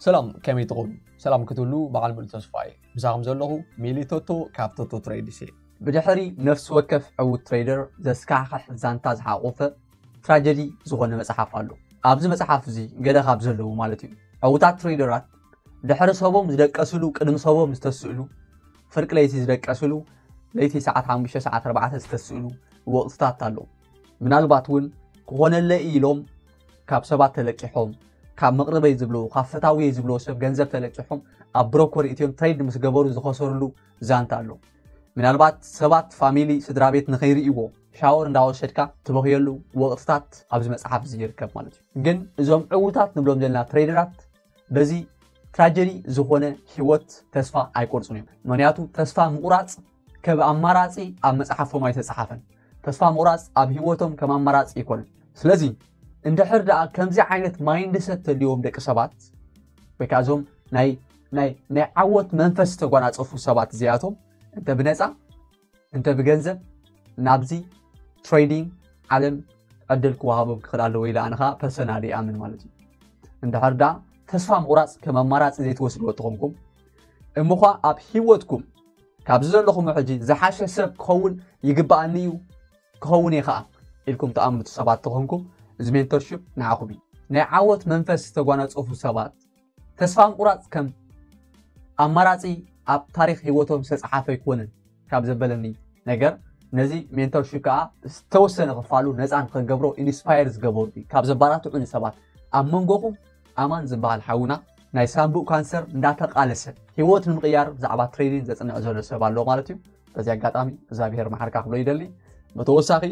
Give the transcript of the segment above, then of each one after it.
ሰላም፣ ከመይ ትኾኑ? ሰላም ክትብሉ በዓል ሙሉ ተስፋ እየ። ምሳኹም ዘለኹ ሚሊ ቶቶ ካብ ቶቶ ትሬድስ እየ። ብድሕሪ ነፍሲ ወከፍ ዕዉት ትሬደር ዘስካሕክሕ ዛንታ ዝሓቆፈ ትራጀዲ ዝኾነ መጽሓፍ ኣሎ። ኣብዚ መጽሓፍ እዚ ገለ ካብ ዘለዉ ማለት እዩ። ዕዉታት ትሬደራት ድሕሪ ሰቦም ዝደቀስሉ፣ ቅድሚ ሰቦም ዝተስእሉ፣ ፍርቂ ለይቲ ዝደቀስሉ፣ ለይቲ ሰዓት ሓሙሽተ ሰዓት ኣርባዕተ ዝተስእሉ ወቕትታት ኣሎ። ምናልባት እውን ክኾነለይ ኢሎም ካብ ሰባት ተለቂሖም፣ ካብ መቕርበይ ዝብሎ፣ ካብ ፈታውየይ ዝብሎ ሰብ ገንዘብ ተለቂሖም ኣብ ብሮኮር እትዮም ትሬድ ምስ ገበሩ ዝኸሰርሉ ዛንታ ኣሎ። ምናልባት ሰባት ፋሚሊ ስድራ ቤት ንኸይርእይዎ ሻወር እንዳወሰድካ ትበኽየሉ ወቕትታት ኣብዚ መጽሓፍ እዚ ይርከብ ማለት እዩ። ግን እዞም ዕዉታት ንብሎም ዘለና ትሬደራት በዚ ትራጀዲ ዝኾነ ህይወት ተስፋ ኣይቆርጹን እዮም። ምክንያቱ ተስፋ ምቑራጽ ከም ኣማራጺ ኣብ መጽሓፎም ኣይተጻሓፈን። ተስፋ ምቑራጽ ኣብ ህይወቶም ከም ኣማራጺ ኣይኮነን። ስለዚ እንድሕር ደኣ ከምዚ ዓይነት ማይንድሰት ተልዎም ደቂ ሰባት ወይ ከዓ እዞም ናይ ናይ ናይ ዓወት መንፈስ ዝተጓናጸፉ ሰባት እዚኣቶም እንተ ብነጻ እንተ ብገንዘብ ናብዚ ትሬዲንግ ዓለም ዕድል ክወሃቦም ክኽእል ኣለዎ ኢለ ኣነ ከዓ ፐርሰናሊ ይኣምን ማለት እዩ። እንድሕር ደኣ ተስፋ ምቑራጽ ከም ኣማራጺ ዘይትወስድዎ ተኾንኩም እምዃ ኣብ ህይወትኩም ካብዚ ዘለኹም ሕጂ ዝሓሸ ሰብ ክኸውን ይግባኣኒ እዩ ክኸውን እየ ከዓ ኢልኩም ተኣምቱ ሰባት ተኾንኩም እዚ ሜንቶርሽፕ ንዓኹም እዩ። ናይ ዓወት መንፈስ ዝተጓናጸፉ ሰባት ተስፋ ምቑራጽ ከም ኣማራጺ ኣብ ታሪኽ ህይወቶም ዝተጻሓፈ ኣይኮነን ካብ ዘበለኒ ነገር ነዚ ሜንቶርሽፕ ከዓ ዝተወሰነ ክፋሉ ነፃ ንክገብሮ ኢንስፓየር ዝገበሩ ካብ ዘባራትዑ ንሰባት ኣብ መንጎኹም ኣማን ዝበሃል ሓውና ናይ ሳምቡእ ካንሰር እንዳተቃለሰ ህይወት ንምቕያር ብዛዕባ ትሬኒንግ ዘፅንዕ ዘሎ ሰብ ኣሎ ማለት እዩ። በዚ ኣጋጣሚ እግዚኣብሔር መሓርካ ክብሎ ይደሊ። ብተወሳኺ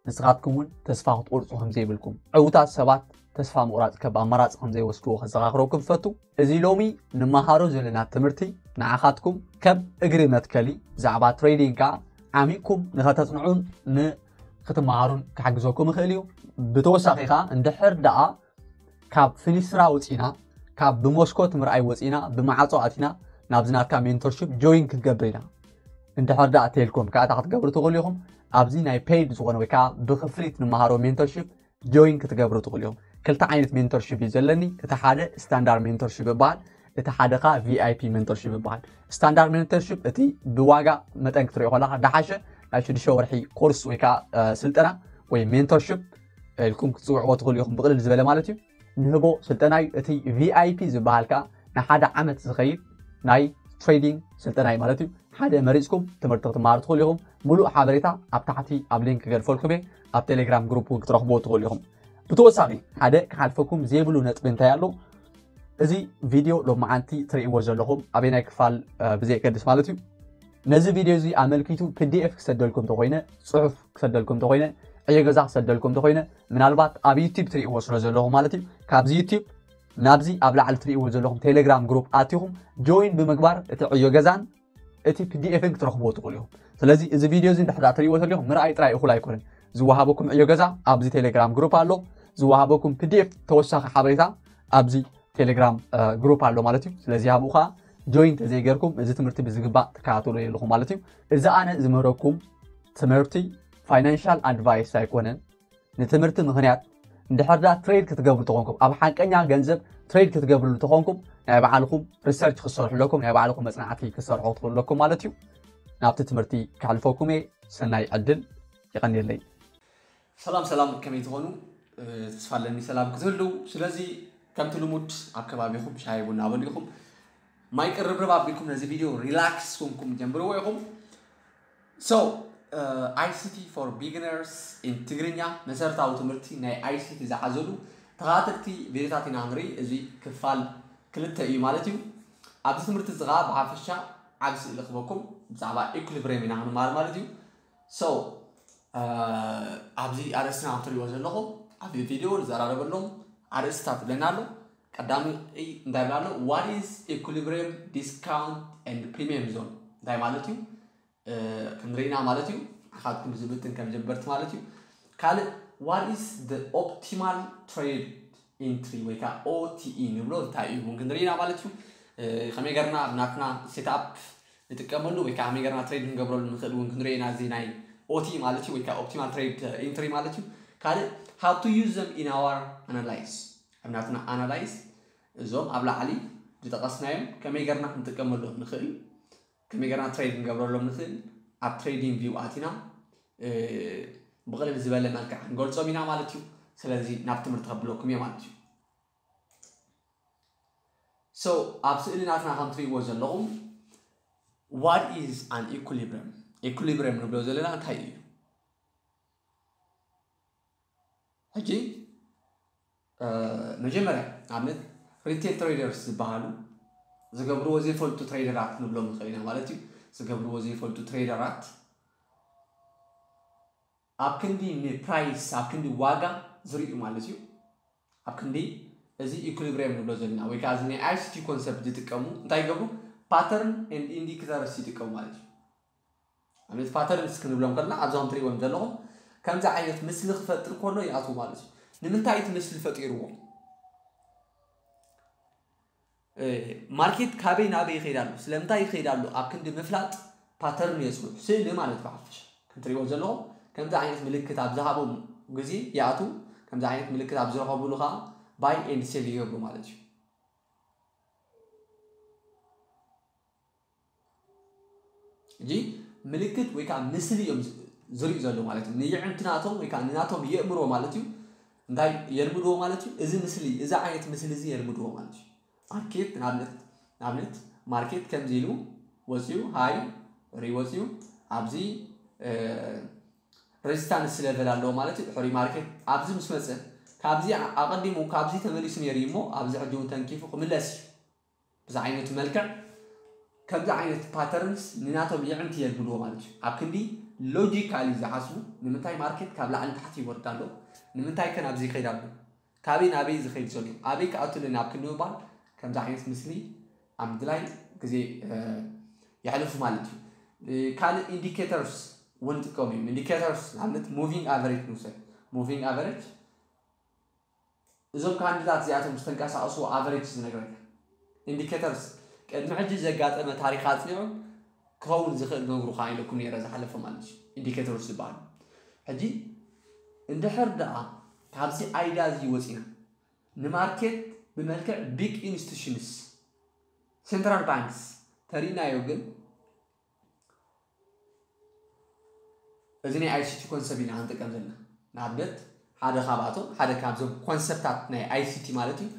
ንስኻትኩም እውን ተስፋ ክትቆርፁ ከምዘይብልኩም ዕውታት ሰባት ተስፋ ምቑራፅ ከብ ኣማራፂ ከምዘይወስድዎ ከዘኻኽረኩም ትፈቱ። እዚ ሎሚ ንመሃሮ ዘለና ትምህርቲ ንዓኻትኩም ከም እግሪ መትከሊ ብዛዕባ ትሬዲንግ ከዓ ዓሚቕኩም ንኸተፅንዑን ንክትመሃሩን ክሕግዘኩም ይኽእል እዩ። ብተወሳኺ ከዓ እንድሕር ደኣ ካብ ፍኒስትራ ወፂና ካብ ብመስኮት ምርኣይ ወፂና ብማዓፆ ኣቲና ናብዚ ናትካ ሜንቶርሽፕ ጆይን ክንገብር ኢና እንድሕር ደኣ ተልኩም ከዓ እንታይ ክትገብሩ ትኽእሉ ኢኹም። ኣብዚ ናይ ፔይድ ዝኾነ ወይ ከዓ ብክፍሊት ንመሃሮ ሜንቶርሽፕ ጆይን ክትገብሩ ትኽእሉ ኢኹም። ክልተ ዓይነት ሜንቶርሽፕ እዩ ዘለኒ። እቲ ሓደ ስታንዳርድ ሜንቶርሽፕ ይበሃል፣ እቲ ሓደ ከዓ ቪኣይፒ ሜንቶርሽፕ ይበሃል። ስታንዳርድ ሜንቶርሽፕ እቲ ብዋጋ መጠን ክትሪኦ ከለካ ደሓሸ ናይ ሽዱሽተ ወርሒ ኮርስ ወይ ከዓ ስልጠና ወይ ሜንቶርሽፕ ኢልኩም ክትፅውዕዎ ትኽእሉ ኢኹም። ብቕልል ዝበለ ማለት እዩ ንህቦ ስልጠና እዩ። እቲ ቪኣይፒ ዝበሃል ከዓ ንሓደ ዓመት ዝኸይድ ናይ ትሬዲንግ ስልጠና እዩ ማለት እዩ። ሓደ መሪፅኩም ትምህርቲ ክትመሃሩ ትኽእሉ ኢኹም። ሙሉእ ሓበሬታ ኣብ ታሕቲ ኣብ ሊንክ ክገድፈልኩም እየ። ኣብ ቴሌግራም ግሩፕ እውን ክትረኽብዎ ትኽእሉ ኢኹም። ብተወሳኺ ሓደ ክሓልፈኩም ዘይብሉ ነጥቢ እንታይ ኣሎ? እዚ ቪድዮ ሎመዓንቲ ትርእይዎ ዘለኹም ኣበየናይ ክፋል ብዘየገድስ ማለት እዩ። ነዚ ቪድዮ እዚ ኣመልኪቱ ፒዲኤፍ ክሰደልኩም እንተኾይነ፣ ፅሑፍ ክሰደልኩም እንተኾይነ፣ ዕዮ ገዛ ክሰደልኩም እንተኾይነ ምናልባት ኣብ ዩቲብ ትርእይዎ ስለ ዘለኹም ማለት እዩ። ካብዚ ዩቲብ ናብዚ ኣብ ላዕሊ ትርእይዎ ዘለኹም ቴሌግራም ግሩፕ ኣቲኹም ጆይን ብምግባር እቲ ዕዮ ገዛን እቲ ፒዲኤፍን ክትረኽብዎ ትኽእሉ ኢኹም። ስለዚ እዚ ቪድዮ እዚ እንድሕር ትርእይዎ ተሊኹም ምርኣይ ጥራይ እኹል ኣይኮነን። ዝወሃበኩም ዕዮ ገዛ ኣብዚ ቴሌግራም ግሩፕ ኣሎ። ዝወሃበኩም ፒዲኤፍ ተወሳኺ ሓበሬታ ኣብዚ ቴሌግራም ግሩፕ ኣሎ ማለት እዩ። ስለዚ ኣብኡ ከዓ ጆይን ተዘይገርኩም እዚ ትምህርቲ ብዝግባእ ትከታተሉ የለኹም ማለት እዩ። እዚ ኣነ ዝምህረኩም ትምህርቲ ፋይናንሻል ኣድቫይስ ኣይኮነን። ንትምህርቲ ምኽንያት እንድሕር ዳ ትሬድ ክትገብሩ ተኾንኩም ኣብ ሓቀኛ ገንዘብ ትሬድ ክትገብሩ ተኾንኩም ናይ ባዕልኹም ሪሰርች ክሰርሑ ኣለኩም፣ ናይ ባዕልኹም መፅናዕቲ ክሰርሑ ትኽእሉ ኣለኩም ማለት እዩ። ናብቲ ትምህርቲ ከሕልፈኩም እየ። ሰናይ ዕድል። ይቐንየለይ። ሰላም ሰላም፣ ከመይ ትኾኑ? ተስፋ ኣለኒ ሰላም ክትህልው። ስለዚ ከምቲ ልሙድ ኣብ ከባቢኹም ሻሂ ቡና በሉ ኢኹም። ማይ ቅርብርብ ኣቢልኩም ነዚ ቪድዮ ሪላክስ ኮንኩም ጀምርዎ ኢኹም። So, uh, I C T for beginners in ትግርኛ መሰረታዊ ትምህርቲ ናይ I C T ዝሓዘሉ ተኸታተልቲ ቪድዮታት ኢና ንርኢ። እዚ ክፋል ክልተ እዩ ማለት እዩ። ኣብዚ ትምህርቲ እዚ ከዓ ብሓፈሻ ዓብ ስእሊ ክበኩም ብዛዕባ ኢኩሊብሪየም ኢና ክንመሃር ማለት እዩ። So ኣብዚ ኣርእስትና ከም ትሪእዎ ዘለኹም ኣብዚ ቪድዮ ንዘራረበሎም ኣርእስታት ብለና ኣሎ። ቀዳሚ እንታይ ብላ ኣሎ? What is equilibrium discount and premium zone እንታይ ማለት እዩ ክንርኢና ማለት እዩ። ንኻትኩም ዝምጥን ከም ጀበርቲ ማለት እዩ። ካልእ what is the optimal trade entry ወይ ከዓ O T E ንብሎ እንታይ እዩ እውን ክንርኢና ማለት እዩ። ከመይ ገርና ኣብ ናትና ሴትኣፕ ንጥቀመሉ ወይ ከዓ ከመይ ገርና ትሬድ ክንገብረሉ ንኽእል እውን ክንሪኦ ኢና። እዚ ናይ ኦቲ ማለት እዩ ወይ ከዓ ኦፕቲማል ትሬድ ኢንትሪ ማለት እዩ። ካልእ how to use them in our analyze ኣብ ናትና ኣናላይዝ እዞም ኣብ ላዕሊ ዝጠቐስናዮም ከመይ ጌርና ክንጥቀመሎም ንኽእል፣ ከመይ ጌርና ትሬድ ክንገብረሎም ንኽእል ኣብ ትሬዲንግ ቪው ኣቲና ብቕልል ዝበለ መልክዕ ክንገልጾም ኢና ማለት እዩ። ስለዚ ናብ ትምህርቲ ከብለኩም እየ ማለት እዩ። So ኣብ ስእሊ ናትና ከም ትርእይዎ ዘለኹም what is an equilibrium? Equilibrium ንብሎ ዘለና እንታይ እዩ? ሕጂ መጀመርያ ኣብነት ሪቴል ትሬደርስ ዝበሃሉ ዝገብርዎ ዘይፈልጡ ትሬደራት ንብሎም ንኽእል ኢና ማለት እዩ። ዝገብርዎ ዘይፈልጡ ትሬደራት ኣብ ክንዲ ንፕራይስ ኣብ ክንዲ ዋጋ ዝርእዩ ማለት እዩ። ኣብ ክንዲ እዚ ኢኩሊብሪየም ንብሎ ዘለና ወይ ከዓ እዚ ናይ ኣይሲቲ ኮንሰፕት ዝጥቀሙ እንታይ ይገብሩ? ፓተርን ኢንዲኬተርስ ይጥቀሙ ማለት እዩ። ኣብነት ፓተርንስ ክንብሎም ከለና ኣብዞም ትሪእዎም ዘለኹም ከምዚ ዓይነት ምስሊ ክፈጥር ከሎ ይኣትዉ ማለት እዩ። ንምንታይ እቲ ምስሊ ፈጢርዎ? ማርኬት ካበይ ናበይ ይኸይድ ኣሎ፣ ስለምንታይ ይኸይድ ኣሎ ኣብ ክንዲ ምፍላጥ ፓተርን የፅንሑ። ስእሊ ማለት ብሓፈሻ ከም ትሪእዎ ዘለኹም ከምዚ ዓይነት ምልክት ኣብ ዝሃቦም ግዜ ይኣትዉ፣ ከምዚ ዓይነት ምልክት ኣብ ዝረኸብሉ ከዓ ባይ ኤንድ ሴል ይገብሩ ማለት እዩ። ሕጂ ምልክት ወይ ከዓ ምስሊ እዮም ዝርእዩ ዘለዉ ማለት እዩ። ንየዕንቲ ናቶም ወይ ከዓ ንናቶም የእምሮ ማለት እዩ እንታይ የልምድዎ ማለት እዩ። እዚ ምስሊ እዚ ዓይነት ምስሊ እዚ የልምድዎ ማለት እዩ። ማርኬት ንኣብነት ንኣብነት ማርኬት ከምዚ ኢሉ ወፂኡ ሃይ ሪ ወፂኡ ኣብዚ ሬዚስታንስ ሌቨል ኣለዎ ማለት እዩ። ድሕሪ ማርኬት ኣብዚ ምስ መፀ ካብዚ ኣቐዲሙ ካብዚ ተመሊሱ ነይሩ እሞ ኣብዚ ሕጂ እውን ተንኪፉ ክምለስ እዩ። ብዚ ዓይነት መልክዕ ከምዚ ዓይነት ፓተርንስ ንናቶም የዕንቲ የልምድዎ ማለት እዩ። ኣብ ክንዲ ሎጂካሊ ዝሓስቡ ንምንታይ ማርኬት ካብ ላዕሊ ንታሕቲ ይወርድ ኣሎ፣ ንምንታይ ከ ናብዚ ይኸይድ ኣሎ፣ ካበይ ናበይ ዝኸይድ ዘሎ፣ ኣበይ ክኣቱ ኣለና ኣብ ክንዲ ምባል ከምዚ ዓይነት ምስሊ ኣብ ምድላይ ግዜ የሕልፉ ማለት እዩ። ካልእ ኢንዲኬተርስ እውን ጥቀሙ እዮም። ኢንዲኬተርስ ንኣብነት ሙቪንግ ኣቨሬጅ ንውሰድ። ሙቪንግ ኣቨሬጅ እዞም ካንድላት እዚኣቶም ዝተንቀሳቐስዎ ኣቨሬጅ ዝነግረካ ኢንዲኬተርስ ቅድሚ ሕጂ ዘጋጠመ ታሪክ ኣፅኒዑ ክኸውን ዝኽእል ነግሩ ከዓ ኢለኩም ነይረ ዝሓለፈ ማለት እዩ። ኢንዲኬተርስ ዝበሃሉ ሕጂ እንድሕር ደኣ ካብዚ ኣይዳ እዚ ወፂና ንማርኬት ብመልክዕ ቢግ ኢንስቲቱሽንስ ሴንትራል ባንክስ ተሪእናዮ ግን እዚ ናይ ኣይሲቲ ኮንሰፕት ኢና ክንጥቀም ዘለና። ንኣብነት ሓደ ካብኣቶም ሓደ ካብዞም ኮንሰፕታት ናይ ኣይሲቲ ማለት እዩ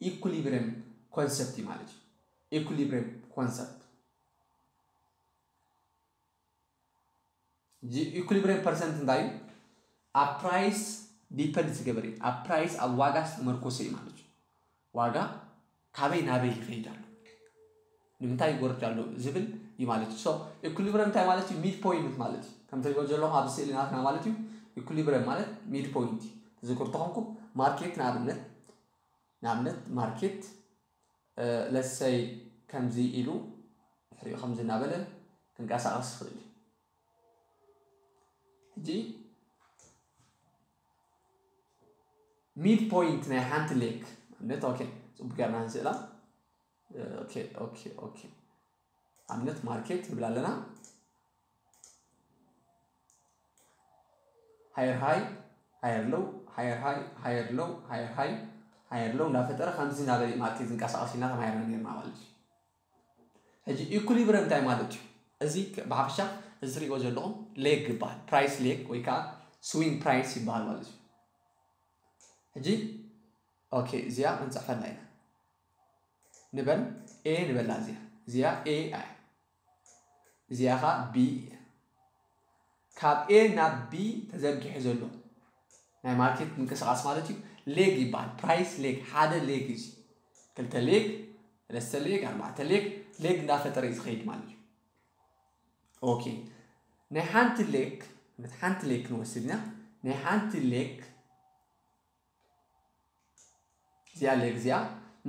ኢኩሊብሪየም ኮንሰፕት እዩ ማለት እዩ። ኢኩሊብሪየም ኮንሰፕት ኢኩሊብሪየም ፐርሰንት እንታይ እዩ? ኣብ ፕራይስ ዲፐንድ ዝገበር እዩ። ኣብ ፕራይስ ኣብ ዋጋ ዝተመርኮሰ እዩ ማለት እዩ። ዋጋ ካበይ ናበይ ይኸይድ ኣሎ፣ ንምንታይ ይጎርድ ኣሎ ዝብል እዩ ማለት እዩ። ሶ ኢኩሊብሪየም እንታይ ማለት እዩ? ሚድ ፖይንት ማለት እዩ። ከም ትሪእዎ ዘለኹም ኣብዚ ስእሊ ናትና ማለት እዩ ኢኩሊብሪየም ማለት ሚድ ፖይንት እዩ። ትዝክሩ ተኾንኩም ማርኬት ንኣብነት ንኣብነት ማርኬት ለሰይ ከምዚ ኢሉ ድሕሪኡ ከምዚ እናበለ ክንቀሳቐስ ይኽእል እዩ። ሕጂ ሚድ ፖይንት ናይ ሓንቲ ሌግ ኣብነት ኦኬ ፅቡቅ ጌርና ንስእላ ኦኬ ኦኬ ኦኬ ኣብነት ማርኬት ንብል ኣለና ሃየር ሃይ ሃየር ሎው ሃየር ሃይ ሃየር ሎው ሃየር ሃይ ሃየር ሎው እንዳፈጠረ ከምዚ እናበለ ማርኬት ዝንቀሳቀስ ኢና ተማሂርና ነርና ማለት እዩ። ሕጂ ኢኩሊብሪየም እንታይ ማለት እዩ? እዚ ብሓፈሻ እዚ ትሪእዎ ዘለኹም ሌግ ይበሃል። ፕራይስ ሌግ ወይ ከዓ ስዊንግ ፕራይስ ይበሃል ማለት እዩ። ሕጂ ኦኬ እዚኣ ክንፅሕፈላ ኢና ንበል ኤ ንበላ እዚኣ እዚኣ ኤ እያ እዚኣ ከዓ ቢ እያ። ካብ ኤ ናብ ቢ ተዘርጊሑ ዘሎ ናይ ማርኬት ምንቅስቃስ ማለት እዩ። ሌግ ይበሃል። ፕራይስ ሌግ ሓደ ሌግ እዩ። ክልተ ሌግ፣ ሰለስተ ሌግ፣ ኣርባዕተ ሌግ፣ ሌግ እንዳፈጠረ እዩ ዝኸይድ ማለት እዩ። ኦኬ ናይ ሓንቲ ሌግ ሓንቲ ሌግ ክንወስድ ኢና። ናይ ሓንቲ ሌግ እዚኣ ሌግ እዚኣ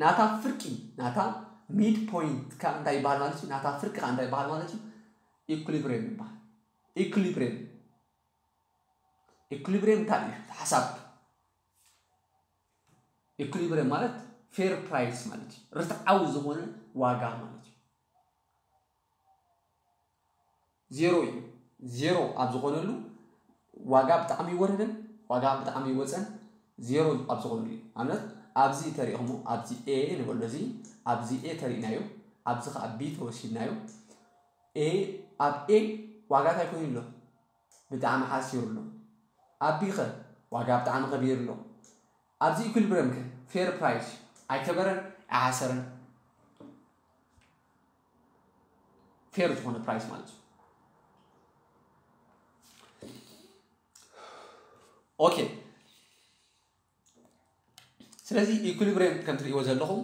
ናታ ፍርቂ ናታ ሚድ ፖይንት ከዓ እንታይ ይበሃል ማለት እዩ? ናታ ፍርቂ ከዓ እንታይ ይበሃል ማለት እዩ? ኢኩሊብሪየም ይበሃል። ኢኩሊብሪየም ኢኩሊብሪየም እንታይ እዩ? ሓሳብ ኢኩሊብሪየም ማለት ፌር ፕራይስ ማለት እዩ። ርትዓዊ ዝኾነ ዋጋ ማለት እዩ። ዜሮ እዩ። ዜሮ ኣብ ዝኾነሉ ዋጋ ብጣዕሚ ይወረደን ዋጋ ብጣዕሚ ይወፀን ዜሮ ኣብ ዝኾነሉ እዩ። ኣብነት ኣብዚ ተሪእኹሞ ኣብዚ A ንበሎ እዚ ኣብዚ A ተሪእናዮ ኣብዚ ከዓ B ተወሲድናዮ A ኣብ A ዋጋ እንታይ ኮይኑ ኣሎ ብጣዕሚ ሓሲሩ ኣሎ ኣብ B ኸ ዋጋ ብጣዕሚ ከቢሩ ኣሎ ኣብዚ equilibrium ከ fair price ኣይከበረን ኣይሓሰረን fair ዝኾነ price ማለት እዩ okay ስለዚ equilibrium ከም ትሪእዎ ዘለኹም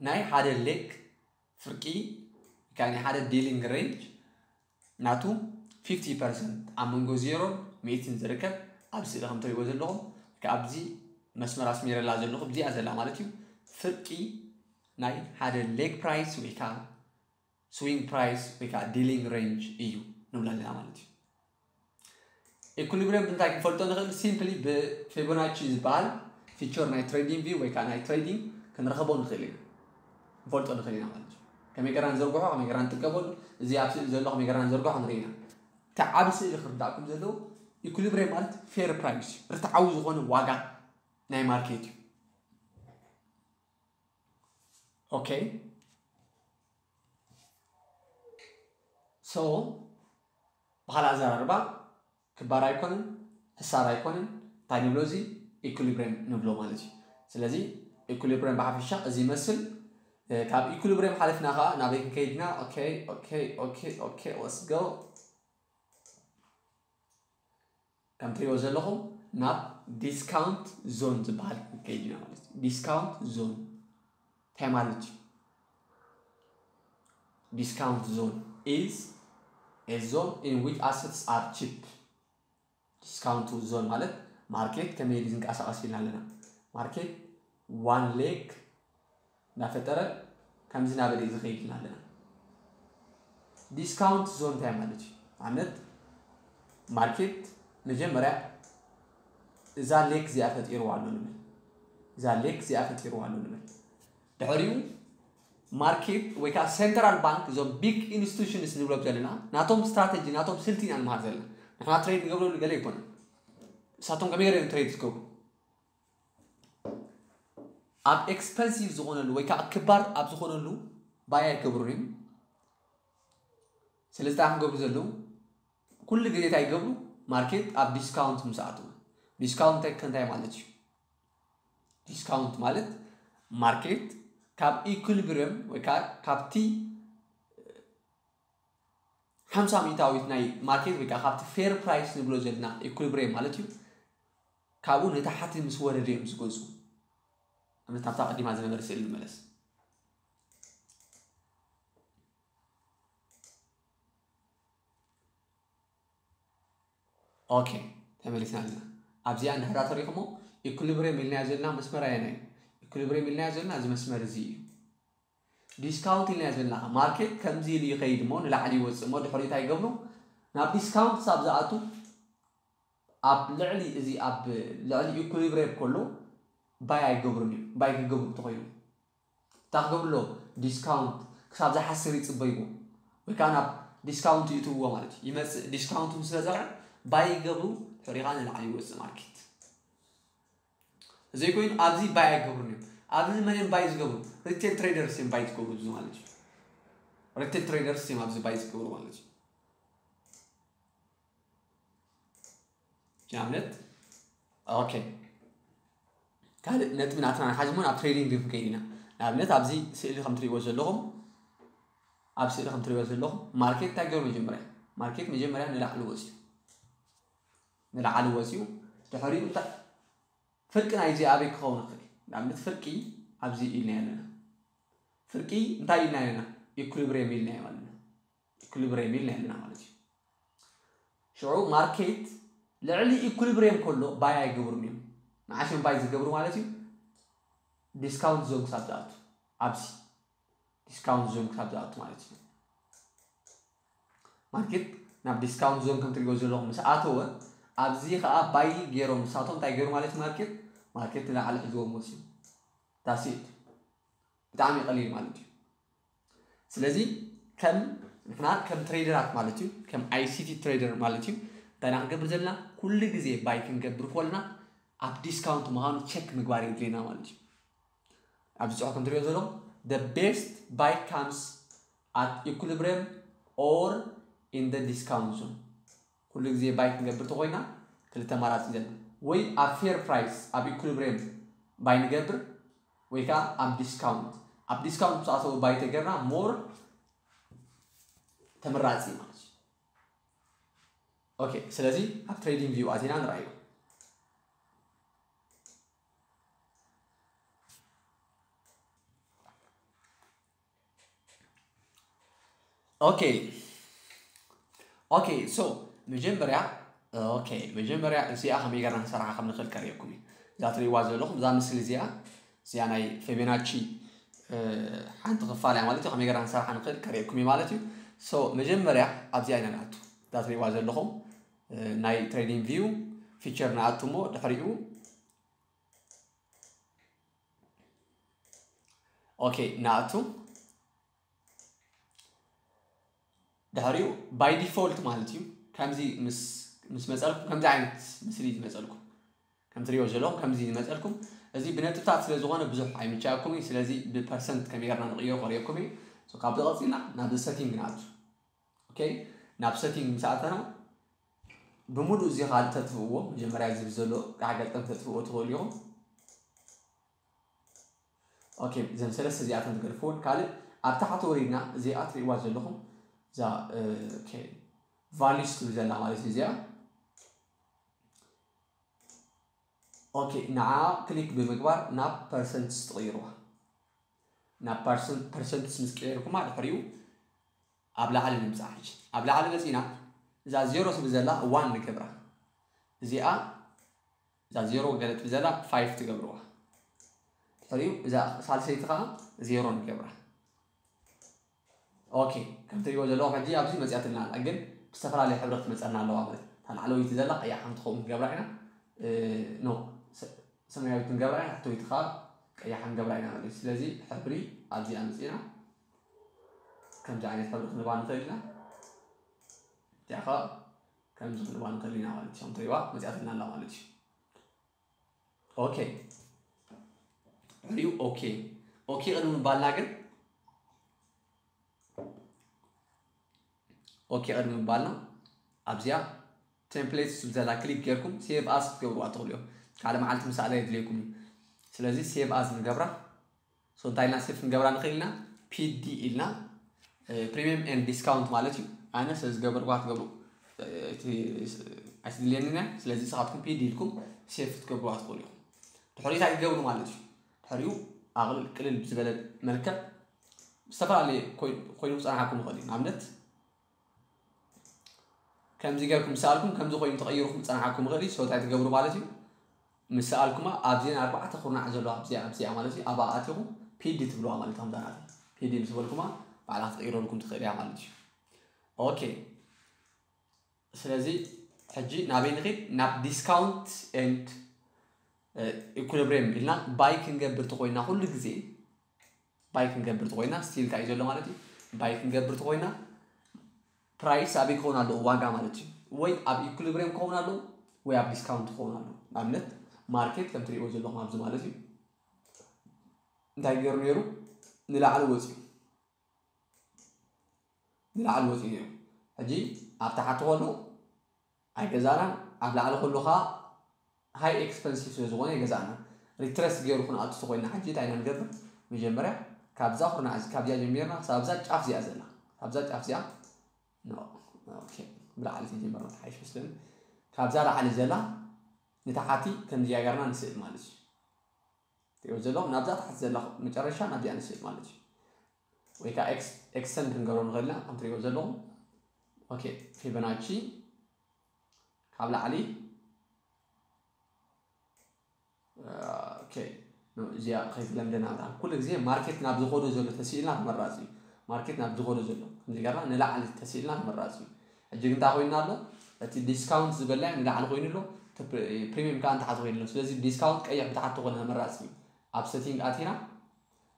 ናይ ሓደ leg ፍርቂ ካብ ናይ ሓደ dealing range ናቱ fifty percent ኣብ መንጎ ዜሮን ሚእትን ዝርከብ ኣብ ስእሊ ከም ትሪእዎ ዘለኹም ኣብዚ መስመር ኣስሚረላ ዘለኹ እዚኣ ዘላ ማለት እዩ ፍርቂ ናይ ሓደ leg price ወይ ከዓ swing price ወይ ከዓ dealing range እዩ ንብላ ኣለና ማለት እዩ equilibrium ብምንታይ ክንፈልጦ ንኽእል simply ብ Fibonacci ዝበሃል feature ናይ trading view ወይ ከዓ ናይ trading ክንረኸቦ ንኽእል ኢና ክንፈልጦ ንኽእል ኢና ማለት እዩ ከመይ ገራ ንዘርግሖ ከመይ ገራ ንጥቀመሉ እዚ ኣብ ስእሊ ዘሎ ከመይ ገራ ንዘርግሖ ንርኢ ኢና እቲ ዓብ ስእሊ ክርዳእኩም ዘለዎ equilibrium ማለት fair price ርትዓዊ ዝኾነ ዋጋ ናይ market እዩ okay so ብካልእ ኣዘራርባ ክባር ኣይኮነን ሕሳር ኣይኮነን እንታይ ንብሎ እዚ equilibrium ንብሎ ማለት እዩ ስለዚ equilibrium ብሓፈሻ እዚ ይመስል ካብ equilibrium ሓለፍና ከዓ ናበይ ክንከይድና okay okay okay okay let's go ከም ትሪእዎ ዘለኹም ናብ discount zone ዝበሃል ክንከይድ ኢና ማለት እዩ discount zone እንታይ ማለት እዩ discount zone is a zone in which assets are cheap discount zone ማለት market ከመይ ዝንቀሳቀስ ኢልና ኣለና market one leg እናፈጠረ ከምዚ እናበለ እዩ ዝኸይድ ኢና ኣለና discount zone እንታይ ማለት እዩ ኣብነት market መጀመርያ እዛ leg እዚኣ ፈጢርዋ ኣሎ ንብል እዛ leg እዚኣ ፈጢርዋ ኣሎ ንብል ድሕሪኡ market ወይ ከዓ central bank እዞም big institutions ንብሎም ዘለና ናቶም strategy ናቶም ስልቲ ኢና ንምሃር ዘለና ንሕና trade ንገብረሉ ገለ ኣይኮነን እሳቶም ከመይ ገይሮም trade ዝገብሩ ኣብ expensive ዝኾነሉ ወይ ከዓ ክባር ኣብ ዝኾነሉ buy ኣይገብሩን እዮም ስለዚ እንታይ ክገብሩ ዘለዉ ኩሉ ግዜ እንታይ ይገብሩ market ኣብ discount ምስ ኣተወ discount እንታይ ማለት እዩ discount ማለት market ካብ equilibrium ወይ ከዓ ካብቲ ሓምሳ ሚእታዊት ናይ market ወይ ከዓ ካብቲ fair price ንብሎ ዘለና equilibrium ማለት እዩ ካብኡ ንታሕቲ ምስ ወረደ እዮም ዝገዝኡ ኣብነት ናብታ ቀዲማ ዝነበረ ስእሊ ንመለስ okay ተመሊስና ኣለና ኣብዚኣ እንድሕር ተሪኹሞ equilibrium ኢልናዮ ዘለና መስመር ኣየናይ equilibrium ኢልናዮ ዘለና እዚ መስመር እዚ እዩ discount ኢልናዮ ዘለና market ከምዚ ኢሉ ይኸይድ እሞ ንላዕሊ ይወፅእ እሞ ድሕሪኡ እንታይ ይገብሩ ናብ discount ክሳብ ዝኣቱ ኣብ ልዕሊ እዚ ኣብ ልዕሊ equilibrium ከሎ buy ኣይገብሩን እዮም buy ክገብሩ እንተኾይኑ እንታይ ክገብሩ ኣለዎም discount ክሳብ ዝሓስር ይፅበይዎ ወይ ከዓ ናብ discount ይእትውዎ ማለት እዩ ይመፅእ discount ምስ በፀዐ buy ይገብሩ ድሕሪኡ ከዓ ንላዕሊ ይወፅእ market ዘይኮይኑ ኣብዚ buy ኣይገብሩን እዮም ኣብዚ መን እዮም buy ዝገብሩ retail traders እዮም buy ዝገብሩ እዚ ማለት እዩ retail traders እዮም ኣብዚ buy ዝገብሩ ማለት እዩ ንኣብነት okay ካልእ ነጥቢ ናትና ንሓዝሞ ናብ trading view ክንከይድ ኢና ንኣብነት ኣብዚ ስእሊ ከም ትሪእዎ ዘለኹም ኣብ ስእሊ ከም ትሪእዎ ዘለኹም market እንታይ ገይሩ መጀመርያ market መጀመርያ ንላዕሊ ወፅዩ ንላዕሊ ወፅዩ ድሕሪኡ እንታይ ፍርቂ ናይዚ ኣበይ ክኸውን ይኽእል ንኣብነት ፍርቂ ኣብዚ ኢልና ኣለና ፍርቂ እንታይ ኢልና ኣለና equilibrium ኢልና ኣለና equilibrium ኢልና ኣለና ማለት እዩ ሽዑ market ልዕሊ equilibrium ከሎ buy ኣይገብሩን እዮም ንዓሽም buy ዝገብሩ ማለት እዩ discount zone ክሳብ ዝኣቱ ኣብዚ discount zone ክሳብ ዝኣቱ ማለት እዩ market ናብ discount zone ከም ትሪእዎ ዘለኹም ምስ ኣተወ ኣብዚ ከዓ buy ገይሮም ንሳቶም እንታይ ገይሩ ማለት እዩ market market ንላዕሊ ሒዝዎም ወፅዩ that's it ብጣዕሚ ቀሊል ማለት እዩ ስለዚ ከም ንሕና ከም trader ት ማለት እዩ ከም ICT trader ማለት እዩ እንታይ ኢና ክንገብር ዘለና ኩሉ ግዜ buy ክንገብር ከለና ኣብ discount ምዃኑ check ምግባር የድልየና ማለት እዩ ኣብዚ ጽሑፍ ከም ትሪኦ ዘለኹም the best buy comes at equilibrium or in the discount zone። ኩሉ ግዜ buy ክንገብር ተኾይና ክልተ ኣማራፂ ዘለና፣ ወይ ኣብ fair price ኣብ equilibrium buy ንገብር ወይ ከዓ ኣብ discount። ኣብ discount ምስ ኣተወ buy ተገርና more ተመራፂ ማለት እዩ። ኦኬ፣ ስለዚ ኣብ trading view ኣቲና ንርኣዮ። ኦኬ ኦኬ so መጀመርያ ኦኬ መጀመርያ እዚኣ ከመይ ገርና ንሰርሓ ከም ንኽእል ከርእየኩም እዩ። እዛ ትሪእዋ ዘለኹም እዛ ምስሊ እዚኣ እዚኣ ናይ ፌቤናቺ ሓንቲ ክፋል እያ ማለት እዩ። ከመይ ገርና ንሰርሓ ንኽእል ከርእየኩም እዩ ማለት እዩ። So መጀመርያ ኣብዚኣ ኢና ንኣቱ። እዛ ትሪእዋ ዘለኹም ናይ trading view feature ንኣቱ እሞ ድሕሪኡ ኦኬ ንኣቱ። ድሕሪኡ by default ማለት እዩ። ከምዚ ምስ ምስ መፀልኩም ከምዚ ዓይነት ምስሊ እዩ ዝመፀልኩም። ከም ትሪኦ ዘለኹም ከምዚ እዩ ዝመፀልኩም። እዚ ብነጥብታት ስለ ዝኾነ ብዙሕ ኣይምቻኩም እዩ። ስለዚ ብፐርሰንት ከመይ ጌርና ንቕይሮ ከርእየኩም እዩ። So ካብዚ ቀፂልና ናብዚ setting ንኣቱ። ኦኬ ናብ setting ምስ ኣተና ብምሉእ እዚ ካልእ ተጥፍእዎ። መጀመርያ እዚ ዘሎ ቃሕ ገልጠም ተጥፍእዎ ትኽእሉ ኢኹም። ኦኬ እዘን ሰለስተ እዚኣተን ትገድፍዎን ካልእ ኣብ ታሕቲ ወሪድና እዚኣ ትሪእዋ ዘለኹም እዛ values ትብል ዘላ ማለት እዩ እዚኣ። ኦኬ ንዓ ክሊክ ብምግባር ናብ ፐርሰንትስ ትቕይርዋ። ናብ ፐርሰንትስ ምስ ቀየርኩማ ድሕሪኡ ኣብ ላዕሊ ንምፃእ ሕጂ ኣብ ላዕሊ መፂና እዛ ዜሮ ትብል ዘላ ዋን ንገብራ። እዚኣ እዛ ዜሮ ገለ ትብል ዘላ ፋይቭ ትገብርዋ። ድሕሪኡ እዛ ሳልሰይቲ ከዓ ዜሮ ንገብራ። ኦኬ ከም ትሪእዎ ዘለኹም ሕጂ ኣብዚ መፂኣትና ኣላ፣ ግን ብዝተፈላለየ ሕብሪ ክትመፀና ኣለዋ ማለት እታ ላዕለወይቲ ዘላ ቀያሕ ከም ትኸውን ክንገብራ ኢና። ኖ ሰማያዊት ክንገብራ ኢና፣ ታሕተወይቲ ከዓ ቀያሕ ክንገብራ ኢና ማለት እዩ። ስለዚ ሕብሪ ኣብዚ ኣምፂና ከምዚ ዓይነት ሕብሪ ክንባ ንኽእል ኢና። እዚኣ ከዓ ከምዚ ክንባ ንኽእል ኢና ማለት እዩ። ከም ትሪእዋ መፂኣትና ኣላ ማለት እዩ። ኦኬ ድሕሪኡ ኦኬ ኦኬ ቅድሚ ምባልና ግን ኦኬ ቅድሚ ምባልና ኣብዚኣ ቴምፕሌት ዝብል ዘላ ክሊክ ጌርኩም ሴቭ ኣስ ክትገብርዋ ትኽእሉ እዮም። ካልእ መዓልቲ ምሳእላ የድልየኩም እዩ። ስለዚ ሴቭ ኣስ ንገብራ። So እንታይ ኢልና ሴቭ ክንገብራ ንኽእል ኢና? ፒዲ ኢልና premium and discount ማለት እዩ። ኣነ ስለ ዝገበርኳ ትገብሩ ኣይትድልየንን እያ። ስለዚ ንስኻትኩም ፒዲ ኢልኩም ሴቭ ክትገብርዋ ትኽእሉ ኢኹም። ድሕሪኡ እንታይ ክትገብሩ ማለት እዩ? ድሕሪኡ ኣቕልል ቅልል ብዝበለ መልክዕ ዝተፈላለየ ኮይኑ ክፀናሓኩም ይኽእል እዩ። ንኣብነት ከምዚ ጌርኩም ምስ ሰኣልኩም ከምዚ ኮይኑ ተቐይርኩም ክፀናሓኩም ይኽእል እዩ። So እንታይ ትገብሩ ማለት እዩ? ምስ ሰኣልኩማ ኣብዚአን ኣርባዕተ ኩርናዕ ዘለዋ ኣብዚኣ ኣብዚኣ ማለት እዩ ኣብኣ ኣቲኹም ፒዲ ትብልዋ ማለት ከምዛ ናተይ ፒዲ ምስ በልኩማ ባዕላ ክትቕይረልኩም ትኽእል እያ ማለት እዩ። ኦኬ ስለዚ ሕጂ ናበይ ንኺድ? ናብ discount and equilibrium ኢልና ባይ ክንገብር ተኾይና ኩሉ ግዜ ባይ ክንገብር ተኾይና ስቲል እንታይ እዩ ዘሎ ማለት እዩ? ባይ ክንገብር ተኾይና ፕራይስ ኣበይ ክኸውን ኣለዎ? ዋጋ ማለት እዩ። ወይ ኣብ equilibrium ክኸውን ኣለዎ ወይ ኣብ ዲስካውንት ክኸውን ኣለዎ። ንኣብነት ማርኬት ከም ትሪእዎ ዘለኹም ኣብዚ ማለት እዩ እንታይ ገይሩ ነይሩ? ንላዕሊ ወፂኡ ንላዕሊ ወፂኡ ነይሩ። ሕጂ ኣብ ታሕቲ ከሎ ኣይገዛእናን፣ ኣብ ላዕሊ ከሎ ከዓ ሃይ ኤክስፐንሲቭ ስለ ዝኾነ ይገዛእና። ሪትረስት ገይሩ ክንኣቱ ተኮይና ሕጂ እንታይ ኢና ንገብር? መጀመርያ ካብዛ ኩርናዕ እዚ ካብዚኣ ጀሚርና ክሳብ ኣብዛ ጫፍ እዚኣ ዘላ ካብዛ ጫፍ እዚኣ ኖ ኦኬ ብላዕሊ ተጀመርና ተሓይሽ መስለኒ። ካብዛ ላዕሊ ዘላ ንታሓቲ ከምዚኣ ገርና ንስእል ማለት እዩ። ትሪኦ ዘለኹም ናብዛ ታሕቲ ዘላ መጨረሻ ናብዚኣ ንስእል ማለት እዩ። ወይ ከዓ ኤክስተንድ ክንገብሮ ንኽእል ኢና ከም ትሪኦ ዘለኹም። ኦኬ ፊቦናቺ ካብ ላዕሊ ኦኬ እዚኣ ከይትለምደና ብጣዕሚ ኩሉ ግዜ ማርኬት ናብ ዝኸዶ ዘሎ ተስኢልና ተመራፂ እዩ። ማርኬት ናብ ዝኸዶ ዘሎ ከምዚ ገርና ንላዕሊ ተስኢልና ተመራፂ እዩ። ሕጂ ግን እንታይ ኮይንና ኣሎ? እቲ ዲስካውንት ዝበልና ንላዕሊ ኮይኑ ኣሎ። ፕሪሚየም ከዓ ንታሕቲ ኮይኑ ኣሎ። ስለዚ ዲስካውንት ቀይሕ ብታሕቲ ተኾነ ተመራፂ እዩ። ኣብ ሴቲንግ ኣቲና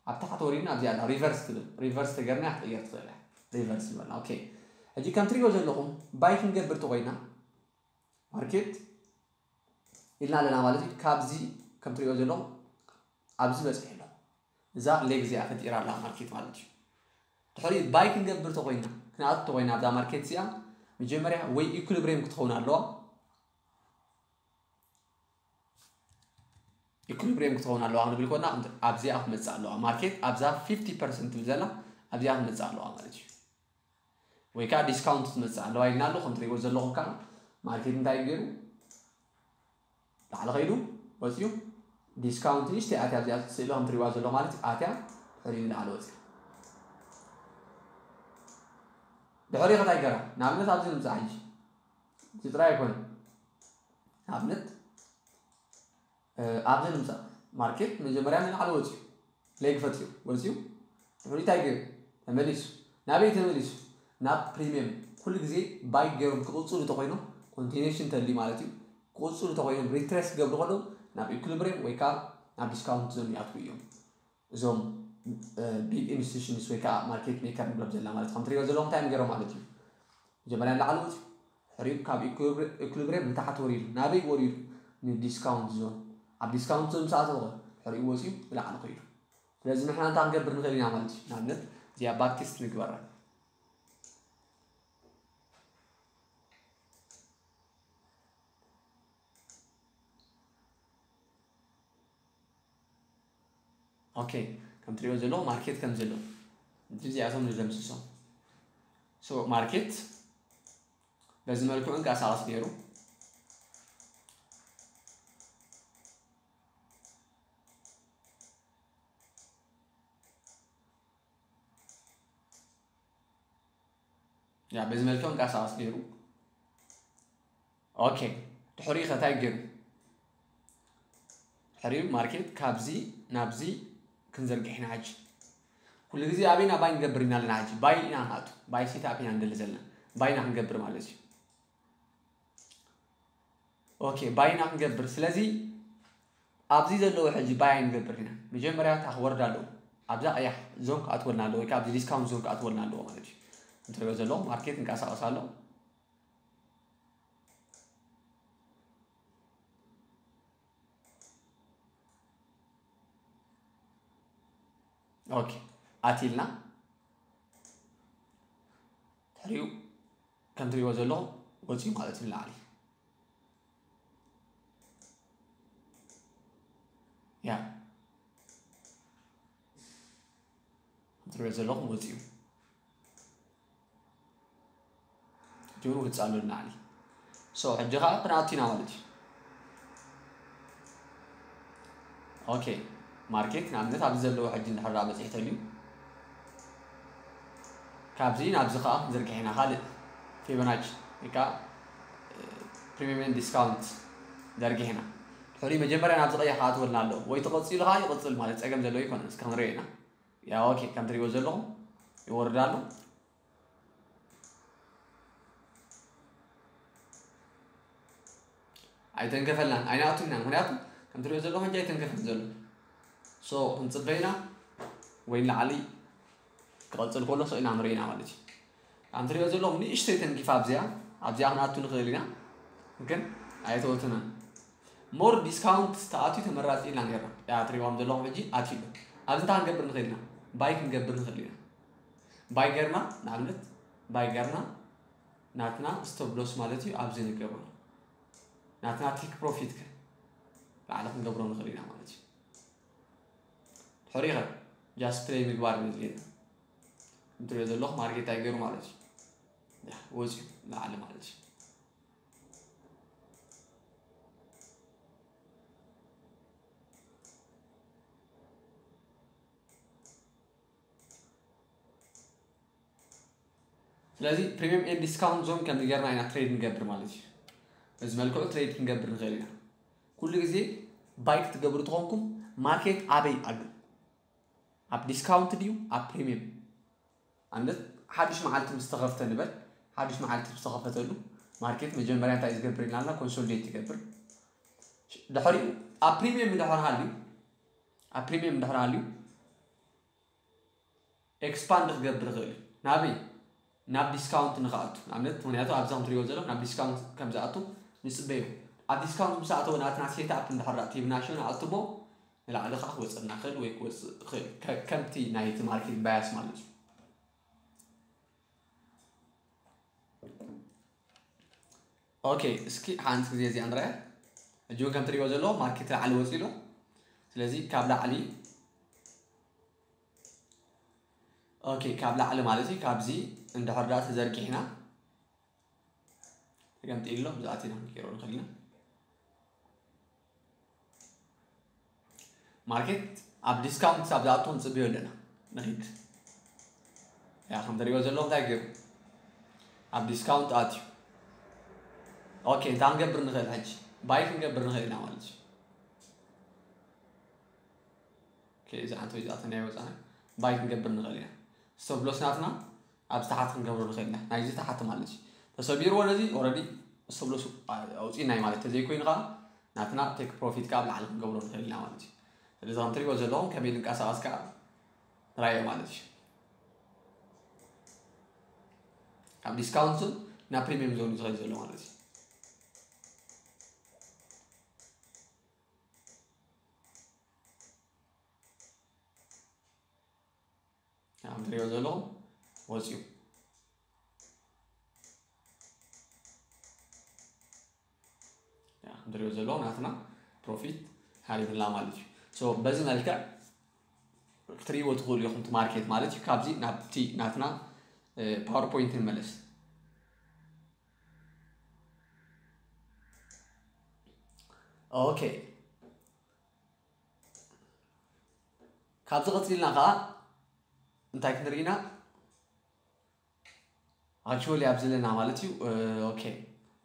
ኣብ ታሕቲ ወሪድና ኣብዚኣ ኣላ ሪቨርስ ትብል ሪቨርስ ተገርና ክትቅየር ትኽእል እያ። ሪቨርስ ይበልና። ኦኬ ሕጂ ከም ትሪኦ ዘለኹም ባይ ክንገብር ተኮይና ማርኬት ኢልና ኣለና ማለት እዩ። ካብዚ ከም ትሪኦ ዘለኹም ኣብዚ በፂሑ ኣሎ። እዛ ሌግ እዚኣ ፈጢራ ኣላ ማርኬት ማለት እዩ። ድሕሪ ባይ ክንገብር ተኮይና፣ ክንኣቱ ተኮይና ኣብዛ ማርኬት እዚኣ መጀመርያ ወይ ኢኩሊብሪየም ክትኸውን ኣለዋ። ኢኩሊብሪየም ክትኸውን ኣለዋ ክንብል ኮና ኣብዚኣ ክትመፅእ ኣለዋ። ማርኬት ኣብዛ ፊፍቲ ፐርሰንት ትብል ዘላ ኣብዚኣ ክትመፅእ ኣለዋ ማለት እዩ። ወይ ከዓ ዲስካውንት ትመፅእ ኣለዋ ኢልና ኣሎ። ከም ትሪእዎ ዘለኹም ከዓ ማርኬት እንታይ ገይሩ ላዕሊ ከይዱ ወፂኡ፣ ዲስካውንት ንእሽተይ ኣትያ ኣብዚኣ ስእሊ ከም ትሪእዋ ዘለኹም ማለት እዩ። ኣትያ ድሕሪ ንላዕሊ ወፂኡ ድሕሪ ከታይ ገራ ንኣብነት ኣብዚ ንምፃእ ሕጂ እዚ ጥራይ ኣይኮነ። ንኣብነት ኣብዚ ንምፃእ ማርኬት መጀመርያ ንላዕሊ ወፂኡ ሌግ ፈጢሩ ወፂኡ ድሕሪ እንታይ ገይሩ ተመሊሱ ናበይ ተመሊሱ ናብ ፕሪሚየም ኩሉ ግዜ ባይ ገይሮም ክቕፅሉ ተኮይኖም ኮንቲኒሽን ተሊ ማለት እዩ። ክቕፅሉ ተኮይኖም ሪትሬስ ክገብሩ ከለዉ ናብ ኢኩሊብሪየም ወይ ከዓ ናብ ዲስካውንት ዞን ይኣትዉ እዮም። እዞም ቢግ ኢንስቲቱሽንስ ወይ ከዓ ማርኬት ሜከር ንብሎም ዘለና ማለት ከም ትሪኦ ዘለኹም እንታይ እዮም ገይሮም ማለት እዩ። መጀመርያ ንላዕሊ ወፂኡ ሕሪኡ ካብ ኢኩሊብሪየም ንታሕቲ ወሪዱ ናበይ ወሪዱ ንዲስካውንት ዞን ኣብ ዲስካውንት ዞን ምስ ኣተወ ሕሪኡ ወፂኡ ንላዕሊ ከይዱ። ስለዚ ንሕና እንታይ ክንገብር ንኽእል ኢና ማለት እዩ። ንኣብነት እዚኣ ባክቴስት ንግበራ። ኦኬ ከም ትሪኦ ዘለኹም ማርኬት ከም ዘሎ እዚ እዚኣቶም ንደምስሶም። ሶ ማርኬት በዚ መልክዑ እንቀሳቐስ ነይሩ። ያ በዚ መልክዑ እንቀሳቐስ ነይሩ። ኦኬ ድሕሪኡ ከ እንታይ ገይሩ? ድሕሪኡ ማርኬት ካብዚ ናብዚ ክንዘርግሕ ኢና ሕጂ። ኩሉ ግዜ ኣበይና ባይ ንገብር ኢና ኣለና። ሕጂ ባይ ኢና ንኣቱ ባይ ሴት ኣፕ ኢና ንደሊ ዘለና። ባይ ኢና ክንገብር ማለት እዩ። ኦኬ ባይ ኢና ክንገብር። ስለዚ ኣብዚ ዘለዉ ሕጂ ባይ ኣይንገብር ኢና። መጀመርያ እታ ክወርድ ኣለዎ ኣብዛ ቀያሕ ዞን ክኣትወልና ኣለዎ ወይ ከዓ ኣብዚ ዲስካውንት ዞን ክኣትወልና ኣለዎ ማለት እዩ። እንትሪኦ ዘለኹም ማርኬት እንቀሳቐስ ኣሎ። ኦኬ ኣቲልና ድሕሪኡ ከም ትሪእዎ ዘለኹም ወፂኡ ማለት እዩ ንላዕሊ። ያ ትሪእዎ ዘለኹም ወፂኡ ጅሩ ክፃሉ ንላዕሊ። ሶ ሕጂ ከዓ ክንኣቱ ኢና ማለት እዩ። ኦኬ ማርኬት ንኣብነት ኣብዚ ዘለዎ ሕጂ እንድሕር ዳ በፂሑ ተልዩ ካብዚ ናብዚ ከዓ ክንዝርግሕ ኢና ካልእ ፊቦናች ወይ ከዓ ፕሪሚየም ዲስካውንት ዘርጊሕና ድሕሪ መጀመርያ ናብዚ ቀይሕ ክኣትወልና ኣለዎ ወይ ተቐፂሉ ከዓ ይቕፅል ማለት ፀገም ዘለዎ ይኮነ እስከ ክንሪኦ ኢና። ያ ኦኬ ከም ትሪእዎ ዘለኹም ይወርድ ኣሎ። ኣይተንከፈላን ኣይናቱን ኢና ምክንያቱ ከም ትሪኦ ዘለኹም ሕጂ ኣይተንከፈን ዘሎ። ሶ ክንፅበ ኢና ወይ ንላዕሊ ክቐፅል ከሎ ሶ ኢና ንርኢ ኢና ማለት እዩ። ከም ትሪኦ ዘለኹም ንእሽተይ ተንኪፋ ኣብዚኣ ኣብዚኣ ክንኣቱ ንኽእል ኢና ግን ኣይተወትናን። ሞር ዲስካውንት ተኣትዩ ተመራፂ ኢልና ነርና። ያ ትሪእዎም ዘለኹም ሕጂ ኣትዩ ኣሎ። ኣብዚ እንታይ ክንገብር ንኽእል ኢና? ባይ ክንገብር ንኽእል ኢና። ባይ ገርና ንኣብነት ባይ ገርና ናትና ስቶፕ ሎስ ማለት እዩ ኣብዚ ንገብሮ ናትና ቴክ ፕሮፊት ከ ላዕሊ ክንገብሮ ንኽእል ኢና ማለት እዩ። ድሕሪኸ ጃስት ፕሌይ ምግባር ንድልየና እንትሪኦ ዘለኹ ማርኬት ኣይገይሩ ማለት እዩ። ወፂኡ ላዕሊ ማለት እዩ። ስለዚ ፕሪሚየም ኤንድ ዲስካውንት ዞን ከምዚ ጌርና ኢና ትሬድ ንገብር ማለት እዩ። በዚ መልክዑ ትሬድ ክንገብር ንኽእል ኢና። ኩሉ ግዜ ባይ ክትገብሩ ተኾንኩም ማርኬት ኣበይ ኣሉ? ኣብ ዲስካውንት ድዩ ኣብ ፕሪሚየም? ኣንደት ሓድሽ መዓልቲ ምስ ተኸፍተ ንበል ሓድሽ መዓልቲ ምስ ተኸፈተሉ ማርኬት መጀመርያ እንታይ ዝገብር ኢልና ኮንሶሊዴት ይገብር። ድሕሪኡ ኣብ ፕሪሚየም እንድሕር ሃልዩ ኣብ ፕሪሚየም እንድሕር ሃልዩ ኤክስፓንድ ክገብር ይኽእል እዩ። ናበይ? ናብ ዲስካውንት ንኽኣቱ ንኣብነት ምክንያቱ ኣብዛ ክትሪኦ ዘሎ ናብ ዲስካውንት ከም ዝኣቱ ንፅበዮ። ኣብ ዲስካውንት ምስ ኣተወ ናትና ሴት ኣፕ እንድሕር ቲብናሾ ንኣትሞ ንላዕሊ ከዓ ክወፅእና ክእል ወይ ክወፅእ ክእል ከምቲ ናይቲ ማርኬት ባያስ ማለት እዩ። ኦኬ፣ እስኪ ሓንቲ ግዜ እዚኣ ንረአ። ሕጂ እውን ከም ትሪእዎ ዘለዎ ማርኬት ላዕሊ ወፂሉ። ስለዚ ካብ ላዕሊ ኦኬ፣ ካብ ላዕሊ ማለት እዩ። ካብዚ እንድሕር ዳ ተዘርጊሕና ተገምጢ ኣሎ ብዛዕቲ ኢና ክንቀይሮ ንኽእል ኢና። ማርኬት ኣብ ዲስካውንት ክሳብ ዝኣቱ ክንፅብዮ ኣለና። ንኺድ ያ ከም ትሪእዎ ዘለኹም እንታይ ገይሩ ኣብ ዲስካውንት ኣትዩ። ኦኬ፣ እንታይ ክንገብር ንኽእል ሕጂ? ባይ ክንገብር ንኽእል ኢና ማለት እዩ። እዛ ሓንቲ ወይ ዛተ ናይ ወፃና ባይ ክንገብር ንኽእል ኢና። ስቶፕ ሎስ ናትና ኣብ ዝተሓት ክንገብሮ ንኽእል ኢና። ናይዚ ተሓት ማለት እዩ። ተሰቢርዎ ነዚ ኦረዲ ስቶፕ ሎስ ኣውፂእናይ ማለት ተዘይኮይኑ ከዓ ናትና ቴክ ፕሮፊት ከዓ ኣብ ላዕሊ ክንገብሮ ንኽእል ኢና ማለት እዩ። ስለዚ ከም ትሪእዎ ዘለኹም ከመይ ዝንቀሳቐስ ከዓ ንራዮ ማለት እዩ። ካብ ዲስካውንት ዞን ናብ ፕሪሚየም ዞን እዩ ዝኸይድ ዘሎ ማለት እዩ። ከም ትሪኦ ዘለኹም ወፂኡ። ያ፣ ከም ትሪኦ ዘለኹም ናትና ፕሮፊት ሃሪምላ ማለት እዩ። ሶ በዚ መልክዕ ክትሪእዎ ትኽእሉ ኢኹም እቲ ማርኬት ማለት እዩ። ካብዚ ናብቲ ናትና ፓወርፖይንት ንመለስ። ኦኬ፣ ካብዚ ቀፂልና ከዓ እንታይ ክንርኢ ኢና? ኣክቹዋሊ ኣብዚ ዘለና ማለት እዩ። ኦኬ፣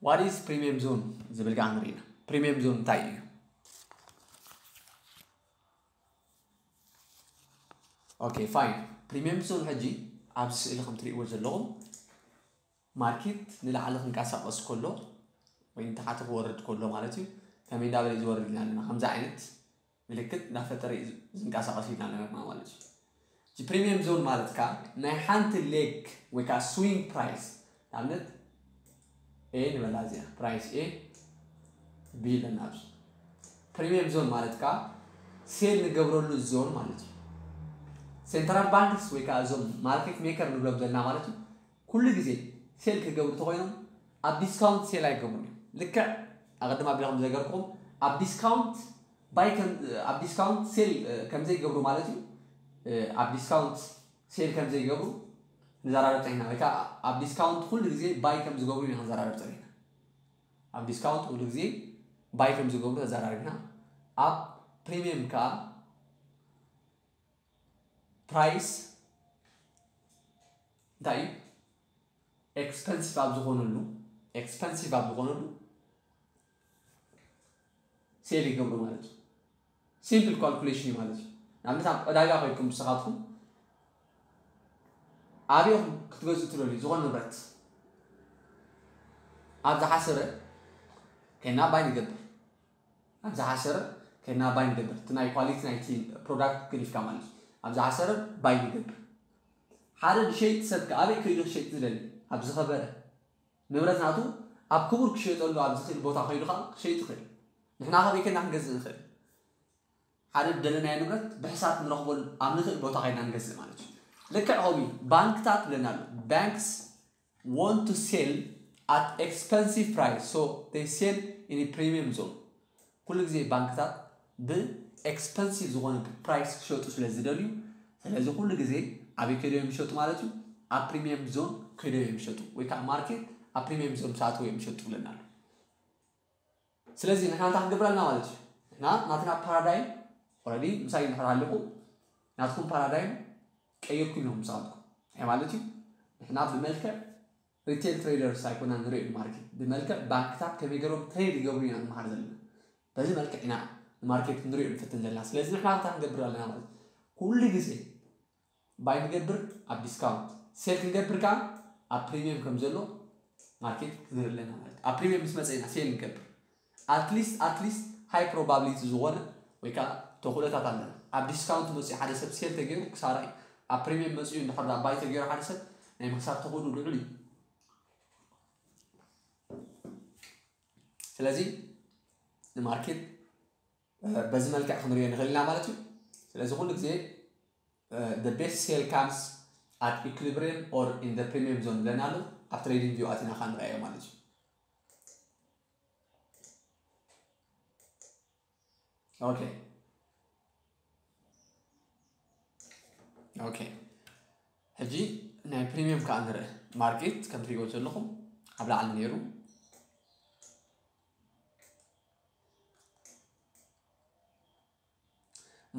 ዋት ኢዝ ፕሪሚየም ዞን ዝብል ከዓ ንርኢ ኢና። ፕሪሚየም ዞን እንታይ እዩ? ኦኬ፣ ፋይን። ፕሪሚየም ዞን ሕጂ ኣብዚ ስእሊ ከም ትሪእዎ ዘለኹም ማርኬት ንላዕሊ ክንቀሳቀስ ከሎ ወይ ንታሕቲ ክወርድ ከሎ ማለት እዩ። ከመይ እንዳበለ እዩ ዝወርድ ኢና ኣለና። ከምዚ ዓይነት ምልክት እንዳፈጠረ እዩ ዝንቀሳቀስ ኢና ኣለና ማለት እዩ። እቲ ፕሪሚየም ዞን ማለት ከዓ ናይ ሓንቲ ሌግ ወይ ከዓ ስዊንግ ፕራይስ፣ ንኣብነት ኤ ንበላ እዚኣ ፕራይስ ኤ ቢ ኣለና ኣብዚ። ፕሪሚየም ዞን ማለት ከዓ ሴል ንገብረሉ ዞን ማለት እዩ። ሴንትራል ባንክስ ወይ ከዓ እዞም ማርኬት ሜከር ንብሎም ዘለና ማለት እዩ። ኩሉ ግዜ ሴል ክገብሩ ተኮይኖም ኣብ ዲስካውንት ሴል ኣይገብሩን እዮም። ልክዕ ኣቐድም ኣቢለ ከም ዝነገርኩኹም ኣብ ዲስካውንት ባይ ከም ኣብ ዲስካውንት ሴል ከም ዘይገብሩ ማለት እዩ። ኣብ ዲስካውንት ሴል ከም ዘይገብሩ ንዘራረብ ፀኒሕና፣ ወይ ከዓ ኣብ ዲስካውንት ኩሉ ግዜ ባይ ከም ዝገብሩ ኢና ክንዘራረብ ፀኒሕና። ኣብ ዲስካውንት ኩሉ ግዜ ባይ ከም ዝገብሩ ተዘራሪብና። ኣብ ፕሪሚየም ከዓ ፕራይስ እንታይ እዩ? ኤክስፐንሲቭ ኣብ ዝኾነሉ፣ ኤክስፐንሲቭ ኣብ ዝኾነሉ ሴል ይገብሩ ማለት እዩ። ሲምፕል ካልኩሌሽን እዩ ማለት እዩ። ንኣብነት ኣብ ዕዳጋ ኮይንኩም ንስኻትኩም ኣበይ ኢኹም ክትገዝኡ ትደልዩ ዝኾነ ንብረት ኣብ ዝሓሰረ ከይና ባይ ንገብር። ኣብ ዝሓሰረ ከይና ባይ ንገብር። እቲ ናይ ኳሊቲ ናይቲ ፕሮዳክት ገዲፍካ ማለት እዩ። ኣብ ዝሓሰረ ባይ ንገብር። ሓደ ዝሸይጥ ሰብ ከ ኣበይ ከይዱ ክሸይጥ ዝደሊ? ኣብ ዝኸበረ ንብረት ናቱ ኣብ ክቡር ክሸይጠሉ ኣብ ዝኽእል ቦታ ከይዱ ከዓ ክሸይጥ ይኽእል። ንሕና ከበይ ከይና ክንገዝእ ንኽእል? ሓደ ዝደለናዮ ንብረት ብሕሳት ንረኽበሉ ኣብ ንኽእል ቦታ ከይና ንገዝእ ማለት እዩ። ልክዕ ከምኡ እዩ። ባንክታት ትብለና ኣሎ። Banks want to sell at expensive price, so they sell in a premium zone. ኩሉ ግዜ ባንክታት ብኤክስፐንሲቭ ዝኾነ ፕራይስ ክሸጡ ስለ ዝደልዩ፣ ስለዚ ኩሉ ግዜ ኣበይ ከይዶም እዮም ዝሸጡ ማለት እዩ? ኣብ ፕሪሚየም ዞን ከይዶም እዮም ዝሸጡ፣ ወይ ከዓ ማርኬት ኣብ ፕሪሚየም ዞን ምስ ኣተው እዮም ዝሸጡ ትብለና ኣሎ። ስለዚ ንሕና እንታይ ክንገብር ኣለና ማለት እዩ? ንሕና ናትና ፓራዳይም ኦልሬዲ ምሳይ እንድሕር ሃሊኹ ናትኩም ፓራዳይም ቀይርኩም ኢኹም ንስኻትኩም። እንታይ ማለት እዩ? ንሕና ብመልክዕ ሪቴል ትሬደርስ ኣይኮና ንሪኦ ማርኬት፣ ብመልክዕ ባንክታት ከመይ ገይሮም ትሬድ ይገብሩ ኢና ንመሃር ዘለና። በዚ መልክዕ ኢና ንማርኬት ክንሪኦ ንፍትን ዘለና። ስለዚ ንሕና እንታይ ክንገብር ኣለና ማለት እዩ? ኩሉ ግዜ ባይ ንገብር ኣብ ዲስካውንት፣ ሴል ክንገብር ከዓ ኣብ ፕሪሚየም ከም ዘሎ ማርኬት ክንርኢ ኣለና ማለት እዩ። ኣብ ፕሪሚየም ምስ መፀ ኢና ሴል ንገብር። ኣትሊስት ኣትሊስት ሃይ ፕሮባብሊቲ ዝኾነ ወይ ከዓ ተኽእሎታት ኣለና። ኣብ ዲስካውንት መፅኡ ሓደ ሰብ ሴል ተገይሩ ክሳራ እዩ። ኣብ ፕሪሚየም መፅኡ እንድሕር ዳ ባይ ተገይሩ ሓደ ሰብ ናይ ምክሳር ተኽእሎ ልዑል እዩ። ስለዚ ንማርኬት በዚ መልክዕ ክንሪኦ ንኽእል ኢና ማለት እዩ። ስለዚ ኩሉ ግዜ the best sell comes at equilibrium or in the premium zone ብለና ኣሎ። ኣብ trading view ኣቲና ከዓ ንርኣዮ ማለት እዩ። okay okay ሕጂ ናይ ፕሪሚየም ከዓ ንርእ። ማርኬት ከም ትሪእዎ ዘለኹም ኣብ ላዕሊ ነይሩ።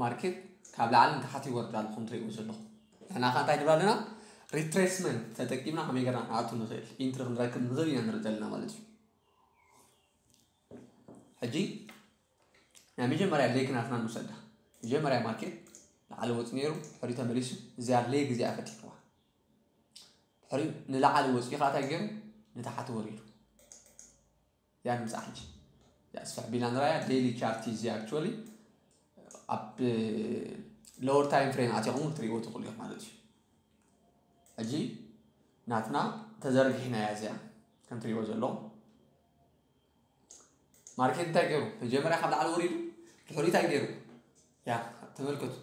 ማርኬት ካብ ላዕሊ ንታሕቲ ይወርድ ኣሎ ከም ትሪእዎ ዘለኹም። ንሕና ከዓ እንታይ ንብል ኣለና? retracement ተጠቂምና ከመይ ገርና ንኣቱ ንኽእል ኢንትሪ ክንረክብ ንኽእል ኢና ንርኢ ዘለና ማለት እዩ። ሕጂ ናይ መጀመርያ ሌግ ናትና ንውሰዳ። መጀመርያ ማርኬት ላዕሊ ወፂ ነይሩ፣ ሕሪ ተመሊሱ። እዚኣ ሌግ እዚኣ ፈቲሕዋ። ሕሪ ንላዕሊ ወፂኡ ከዓ እንታይ ገይሩ? ንታሕቲ ወሪዱ። እዚኣ ንምፃእ ሕጂ እዚኣ ስፍሕ ቢልና ንራያ። ዴይሊ ቻርት እዚ actually ኣብ lower time frame ኣቲኹም ክትሪእዎ ትኽእሉ ኢኹም ማለት እዩ። ሕጂ ናትና ተዘርጊሕናያ እዚኣ ከም ትሪእዎ ዘለኹም። ማርኬት እንታይ ገይሩ? መጀመርያ ካብ ላዕሊ ወሪዱ፣ ድሕሪ እንታይ ገይሩ? ያ ተመልከቱ፣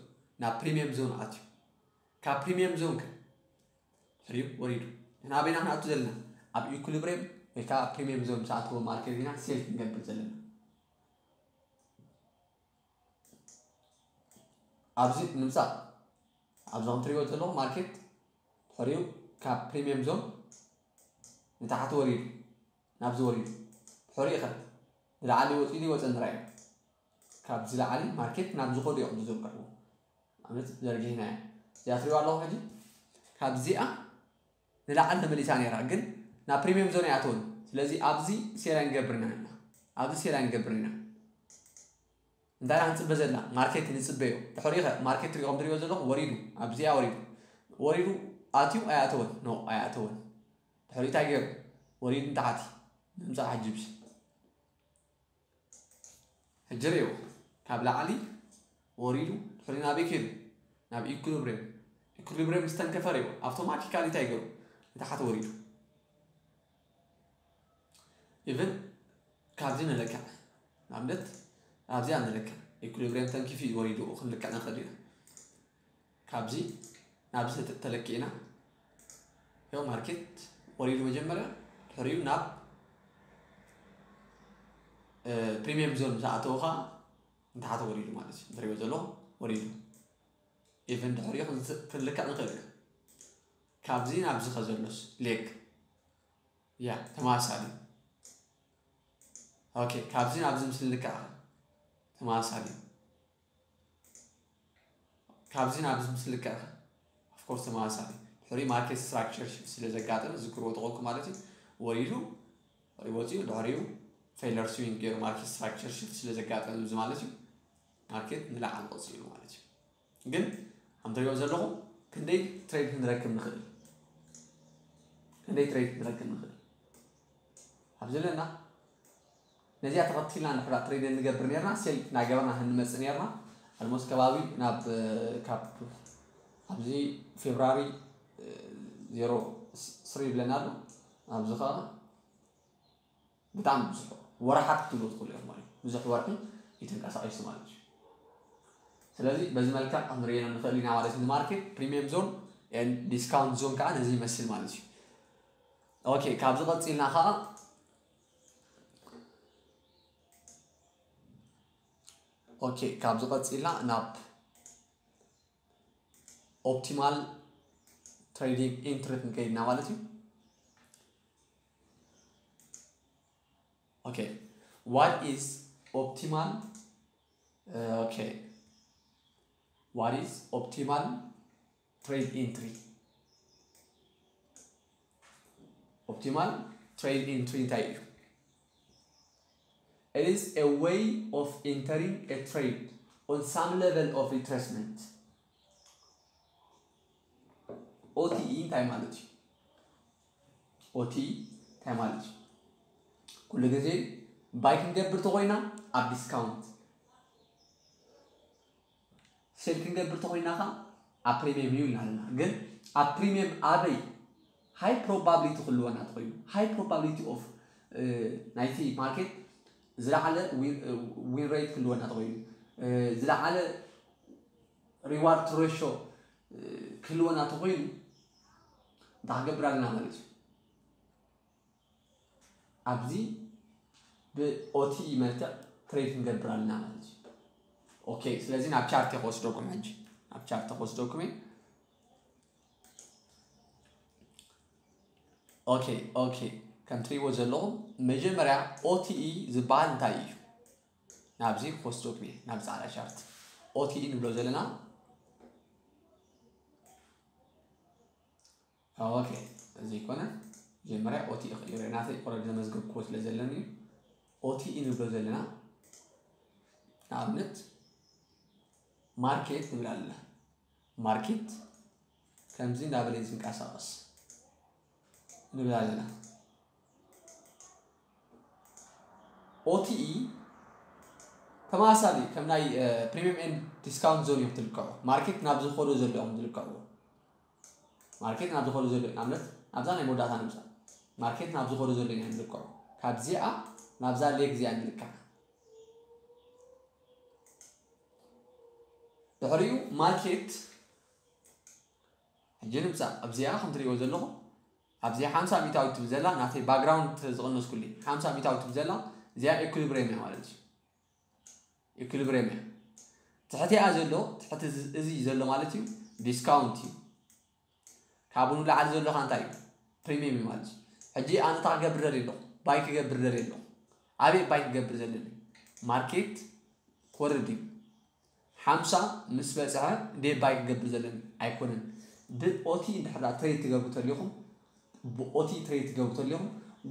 ናብ ፕሪሚየም ዞን ኣትዩ። ካብ ፕሪሚየም ዞን ከ ድሕሪኡ ወሪዱ። ንሕና ኣበይና ክንኣቱ ዘለና? ኣብ ኢኩሊብሪየም ወይ ከዓ ፕሪሚየም ዞን ምስ ኣተወ ማርኬት ኢና ሴል ክንገብር ዘለና። ኣብዚ ንምፃእ ኣብዚ ከም ትሪእዎ ዘለኹም ማርኬት ድሕሪኡ ካብ ፕሪሚየም ዞን ንታሕቲ ወሪዱ ናብዚ ወሪዱ ድሕሪኡ ኸ ንላዕሊ ወፂኡ ወፀ ንራእዩ። ካብዚ ላዕሊ ማርኬት ናብ ዝኸዱ እዮም ዝዘርግሕዎ። ኣብነት ዘርጊሕና እያ እዚኣ ትሪእዋ ኣለኹ። ሕጂ ካብዚኣ ንላዕሊ ተመሊሳ ነይራ፣ ግን ናብ ፕሪሚየም ዞን ኣይኣተወን። ስለዚ ኣብዚ ሴል ኣይንገብርን ኢና፣ ኣብዚ ሴል ኣይንገብርን ኢና። እንታይ ኢና ንፅበ ዘለና? ማርኬት ንፅበዮ። ድሕሪኡ ኸ ማርኬት ትሪኦ ከም ትሪኦ ዘለኹም ወሪዱ፣ ኣብዚኣ ወሪዱ ወሪዱ ኣትዩ ኣይኣተወን፣ ኖ ኣይኣተወን። ድሕሪኡ እንታይ ገይሩ? ወሪዱ ንታሕቲ ንምፃእ ሕጂ ብስ ሕጂ ርእይዎ፣ ካብ ላዕሊ ወሪዱ ድሕሪ ናበይ ከይዱ? ናብ ኢኩሊብሪየም። ኢኩሊብሪየም ምስ ተንከፈ ርእይዎ፣ ኣውቶማቲካሊ እንታይ ገይሩ? ንታሕቲ ወሪዱ። ኢቭን ካብዚ ንልክዕ ንኣብነት ኣብዚኣ ንልክዕ ኢኩሊብሪየም ተንኪፉ እዩ ወሪዱ ክንልክዕ ንኽእል ኢና። ካብዚ ናብዚ ተለኪዕና ያው ማርኬት ወሪዱ መጀመርያ ድሕሪኡ ናብ ፕሪሚየም ዞን ዝኣተወ ከዓ ንታሕቲ ወሪዱ ማለት እዩ። ትሪእዎ ዘለኹም ወሪዱ ኢቨን ድሕሪኡ ክንልክዕ ንኽእል ኢና። ካብዚ ናብዚ ከዘሎስ ሌግ ያ ተመሳሳሊ ኦኬ። ካብዚ ናብዚ ምስ ንልክዕ ተመሳሳሊ ካብዚ ናብዚ ምስ ልክዕ ኦፍኮርስ ተመሳሳሊ ድሕሪ ማርኬት ስትራክቸር ሽፍት ስለ ዘጋጠመ ዝክርዎ ተኾንኩ ማለት እዩ። ወሪዱ ወፂኡ ድሕሪኡ ፌለር ስዊንግ ገይሩ ማርኬት ስትራክቸር ሽፍት ስለ ዘጋጠመ እዚ ማለት እዩ። ማርኬት ንላዕሊ ቀፂሉ ማለት እዩ። ግን ከም ትሪኦ ዘለኹም ክንደይ ትሬድ ክንረክብ ንኽእል ክንደይ ትሬድ ክንረክብ ንኽእል ኣብዚ ኣለና ነዚኣ ተኸቲልና ንሕራ ትሬድ ንገብር ነርና ሴል እናገበርና ክንመፅእ ነርና። ኣልሞስት ከባቢ ናብ ካብ ኣብዚ ፌብራሪ ዜሮ ስሪ ይብለና ኣሎ። ኣብዚ ከዓ ብጣዕሚ ብዙሕ ወርሓት ክትብሉ ትኽእሉ ኢኹም ማለት ብዙሕ ወርሒ ይተንቀሳቀሱ ማለት እዩ። ስለዚ በዚ መልክዕ ክንሪኤና ንኽእል ኢና ማለት እዩ። ማርኬት ፕሪሚየም ዞን ዲስካውንት ዞን ከዓ ነዚ ይመስል ማለት እዩ። ኦኬ ካብዚ ቀፂልና ከዓ ኦኬ ካብዚ ቀፂልና ናብ ኦፕቲማል ትሬዲንግ ኢንትሪ ክንከይድና ማለት እዩ። ኦኬ what is optimal okay what is optimal trade entry? Optimal trade entry እንታይ እዩ? It is a way of entering a trade on some level of retracement. ኦቲኢ እንታይ ማለት እዩ? ኦቲኢ እንታይ ማለት እዩ? ኩሉ ግዜ ባይ ክንገብር ተኾይና ኣብ ዲስካውንት ሴል ክንገብር ተኾይና ኸዓ ኣብ ፕሪሚየም እዩ ኢልና ኣለና። ግን ኣብ ፕሪሚየም ኣበይ ሃይ ፕሮባብሊቲ ክህልወና ተኾይኑ ሃይ ፕሮባብሊቲ ኦፍ ናይቲ ማርኬት ዝለዓለ ዊን ሬት ክህልወና ተኾይኑ ዝለዓለ reward ratio ክህልወና ተኮይኑ እንታይ ክገብር ኣለና ማለት እዩ? ኣብዚ ብ OTE መልክዕ trade ክንገብር ኣለና ማለት እዩ። ኦኬ፣ ስለዚ ናብ ቻርት ክወስደኩም ሕጂ፣ ናብ ቻርት ክወስደኩም እየ። ኦኬ ኦኬ፣ ከም ትሪእዎ ዘለኹም መጀመርያ OTE ዝበሃል እንታይ እዩ? ናብዚ ክወስደኩም እየ፣ ናብ ፃዕዳ ቻርት OTE ንብሎ ዘለና። ኦኬ፣ እዚ ይኮነ መጀመርያ OTE ክቅይሮ እየ፣ ናተይ already ዘመዝገብክዎ ስለ ዘለኒ እዩ። OTE ንብሎ ዘለና ንኣብነት ማርኬት ንብል ኣለና። ማርኬት ከምዚ እንዳበለ እዩ ዝንቀሳቀስ ንብል ኣለና። OTE ተመሳሳሊ ከም ናይ premium and discount zone እዮም ትልክዑ። ማርኬት ናብ ዝኸዶ ዘሎ እዮም ዝልክዑ። ማርኬት ናብ ዝኸዶ ዘሎ እዩ። ንኣብነት ናብዛ ናይ መወዳእታ ንምፃእ ማርኬት ናብ ዝኸዶ ዘሎ ኢና ንልክዑ። ካብዚኣ ናብዛ ሌግ እዚኣ ንልክዓ። ድሕሪኡ ማርኬት ሕጂ ንምፃእ ኣብዚኣ ከም ትሪእዎ ዘለኹም ኣብዚኣ ሓምሳ ሚእታዊት ትብል ዘላ ናተይ ባክግራውንድ ዝቐነስኩሉ ሓምሳ ሚእታዊት ትብል ዘላ እዚኣ ኢኩሊብሪየም እያ ማለት እዩ። ኢኩሊብሪየም እያ። ትሕቲኣ ዘሎ ትሕቲ እዚ ዘሎ ማለት እዩ ዲስካውንት እዩ። ካብኡ ንላዕሊ ዘሎ ከ እንታይ እዩ? ፕሪሚየም እዩ ማለት እዩ። ሕጂ ኣነ እንታይ ክገብር ደልየ ኣለኹ? ባይ ክገብር ደልየ ኣለኹ። ኣበይ ባይ ክገብር ዘለኒ? ማርኬት ክወርድ እዩ። ሓምሳ ምስ በፅሐ እንደ ባይ ክገብር ዘለኒ ኣይኮነን። ብኦቲ እንድሕር ደኣ ትሬድ ትገብሩ ተሊኹም ብኦቲ ትሬድ ትገብሩ ተሊኹም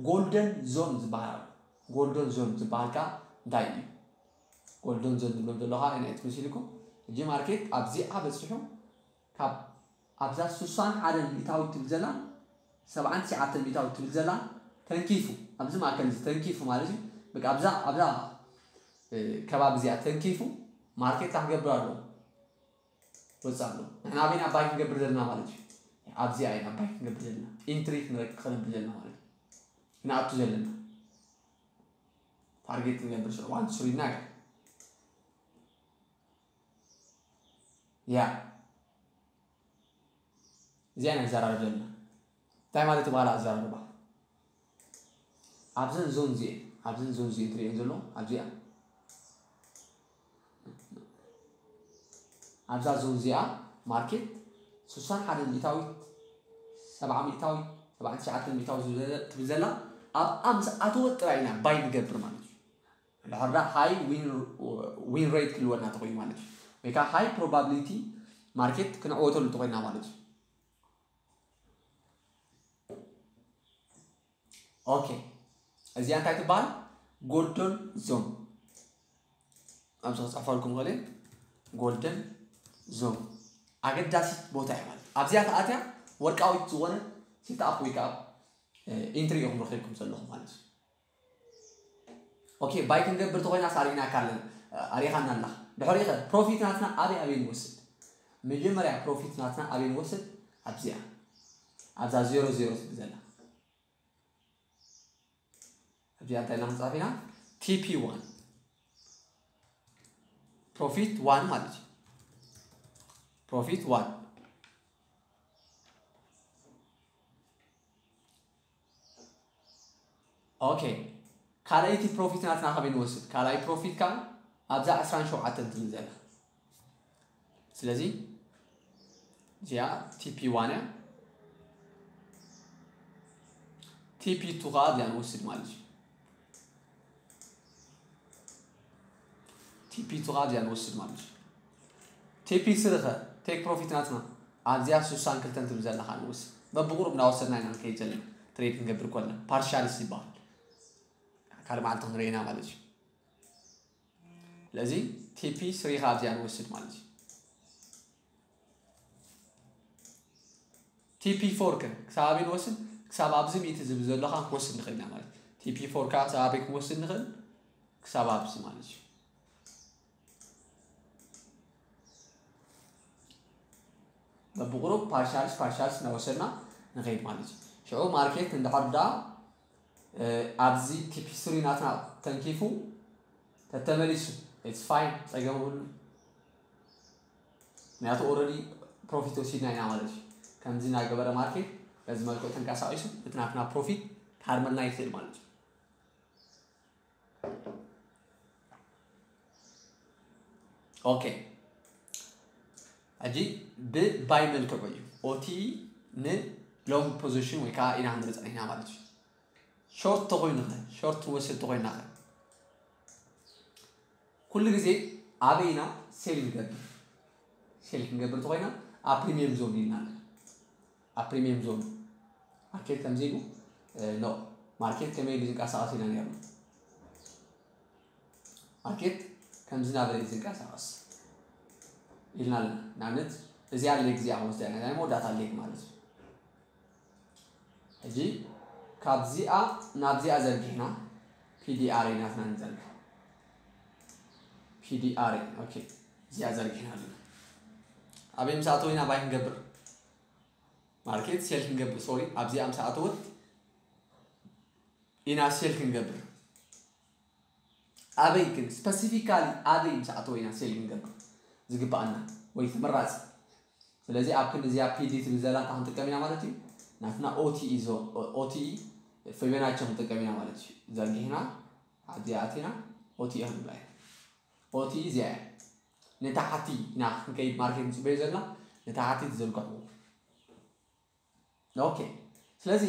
ጎልደን ዞን ዝበሃል ኣሎ። ጎልደን ዞን ዝበሃል ከዓ እንታይ እዩ? ጎልደን ዞን ዝብሎም ዘለኹ ከዓ እንታይ ትመስል ኢልኩም? ሕጂ ማርኬት ኣብዚኣ በፂሑ ካብ ኣብዛ ስሳን ሓደን ሚእታዊት ትብል ዘላ ሰብዓን ትሽዓተን ሚእታዊት ትብል ዘላ ተንኪፉ ኣብዚ ማእከል እዚ ተንኪፉ ማለት እዩ። በቃ ኣብዛ ኣብዛ ከባቢ እዚኣ ተንኪፉ ማርኬት ክገብር ኣለዎ። ወፃ ኣሎ። ንሕና ኣበይና ባይ ክንገብር ዘለና ማለት እዩ? ኣብዚኣ ኢና ባይ ክንገብር ዘለና። ኢንትሪ ክንረክብ ክንብል ዘለና ማለት እዩ። ክንኣቱ ዘለና። ታርጌት ክንገብር ሽዑ ዋን ስሪና ያ እዚኣ ናይ ዘራርብ ዘለና እንታይ ማለት በሃላ ኣዘራርባ ኣብዘን ዞን እዚኤ ኣብዘን ዞን እዚኤ ትሪኤን ዘሎ ኣብዚኣ ኣብዛ ዞን እዚኣ ማርኬት ስሳን ሓደ ሚእታዊት ሰብዓ ሚእታዊት ሰብዓ ትሽዓተ ሚእታዊት ትብል ዘላ ኣብኣ ምስ ኣተወት ጥራይ ኢና ባይ ንገብር ማለት እዩ። ድሕር ዳ ሃይ ዊን ሬት ክልወና ተኮይኑ ማለት እዩ ወይ ከዓ ሃይ ፕሮባብሊቲ ማርኬት ክንዕወተሉ ተኮይና ማለት እዩ። ኦኬ እዚኣ እንታይ ትበሃል? ጎልደን ዞን ኣብዚ ክፅሕፈልኩም ከለ ጎልደን ዞን ኣገዳሲት ቦታ እዩ ማለት ኣብዚኣ ተኣትያ ወርቃዊት ዝኾነ ሴትኣፕ ወይ ከዓ ኢንትሪ ኢኹም ረኺብኩም ዘለኹም ማለት እዩ። ኦኬ ባይ ክንገብር ተኮይና ኣሪእናካ ኣለና ኣሪኻና ኣለኻ ድሕሪኡ ከ ፕሮፊት ናትና ኣበይ ኣበይ ንወስድ? መጀመርያ ፕሮፊት ናትና ኣበይ ንወስድ? ኣብዚኣ ኣብዛ ዜሮ ዜሮ ትብል ዘላ ኣብዚኣ እንታይ ኢና ክንፅሕፍ ኢና? ቲፒ ዋን ፕሮፊት ዋን ማለት እዩ። ፕሮፊት ዋን ኦኬ ካልኣይቲ ፕሮፊት ናትና ከበይ ንወስድ? ካልኣይ ፕሮፊት ከዓ ኣብዛ ዕስራን ሸውዓተን ትብል ዘላ ስለዚ እዚኣ ቲፒ ዋን እያ። ቲፒ ቱ ከዓ እዚኣ ንወስድ ማለት እዩ። ቲፒ ቱ ከዓ እዚኣ ንወስድ ማለት እዩ። ቲፒ ስሪ ከ ቴክ ፕሮፊት ናትና ኣብዚኣ ስሳን ክልተን ትብል ዘላ ከዓ ንወስድ በብቁሩብ እናወሰድና ኢና ንከይድ ዘለና ትሬድ ክንገብር ኮልና ፓርሻልስ ይበሃል። ካልእ መዓልቲ ክንርኢ ኢና ማለት እዩ። ስለዚ ቲፒ ስሪ ካብ እዚኣ ንወስድ ማለት እዩ። ቲፒ ፎር ከ ክሳብ ኣበይ ንወስድ? ክሳብ ኣብዚ ሚእቲ ዝብል ዘሎ ከዓ ክንወስድ ንኽእል ኢና ማለት ቲፒ ፎር ከዓ ክሳብ ኣበይ ክንወስድ ንኽእል? ክሳብ ኣብዚ ማለት እዩ። በብቁሩብ ፓርሻልስ ፓርሻልስ እናወሰድና ንኸይድ ማለት እዩ። ሽዑ ማርኬት እንድሕር ዳ ኣብዚ ቲፒ ስሪ ናትና ተንኪፉ ተተመሊሱ it's fine፣ ጸገም የብሉን። ምክንያቱ already profit ወሲድና ኢና ማለት እዩ። ከምዚ እናገበረ ማርኬት በዚ መልክዑ ተንቀሳቒሱ እቲ ናትና profit ክሃርመልና ይኽእል ማለት እዩ። okay፣ ሕጂ ብ buy መልክዑ እዩ። OTE ን long position ወይ ከዓ ኢና ክንርጽ ኢና ማለት እዩ። short ተኾይኑ ኸ፣ short ንወስድ ተኾይና ኸ፣ ኩሉ ግዜ ኣበይ ኢና sell ንገብር? Sell ክንገብር ተኾይና ኣብ premium zone ኢልና ኣሎ። ኣብ premium zone ማርኬት ከምዚ ኢሉ no፣ ማርኬት ከመይ ኢሉ ዝንቀሳቐስ ኢና ነርና። ማርኬት ከምዚ እናበለ እዩ ዝንቀሳቐስ ኢልና ኣለና። ንኣብነት እዚኣ leg እዚኣ ክንወስዳ ኢና፣ ናይ መወዳእታ leg ማለት እዩ። ሕጂ ካብዚኣ ናብዚኣ ዘርጊሕና PDRA ናትና ንዘርግሕ። PDRA okay፣ እዚኣ ዘርጊሕና ኣለና። ኣበይ ምስ ኣተወ ኢና buy ክንገብር? ማርኬት sell ክንገብር፣ sorry፣ ኣብዚኣ ምስ ኣተወት ኢና sell ክንገብር። ኣበይ ግን፣ specifically ኣበይ ምስ ኣተወ ኢና sell ክንገብር ዝግባኣና ወይ ተመራፂ? ስለዚ ኣብ ክንዲ እዚኣ PD ትብል ዘላ እንታይ ክንጥቀም ኢና ማለት እዩ? ናትና OTE ዞ-፣ OTE ፊቦናቺ ክንጥቀም ኢና ማለት እዩ። ዘርጊሕና ኣብዚኣ ኣቲና OTE ክንብላ ኢና። OTE እዚኣ እያ። ንታሕቲ ኢና ክንከይድ ማርኬት ንፅበዮ ዘለና፣ ንታሕቲ ትዝርግሑ። okay፣ ስለዚ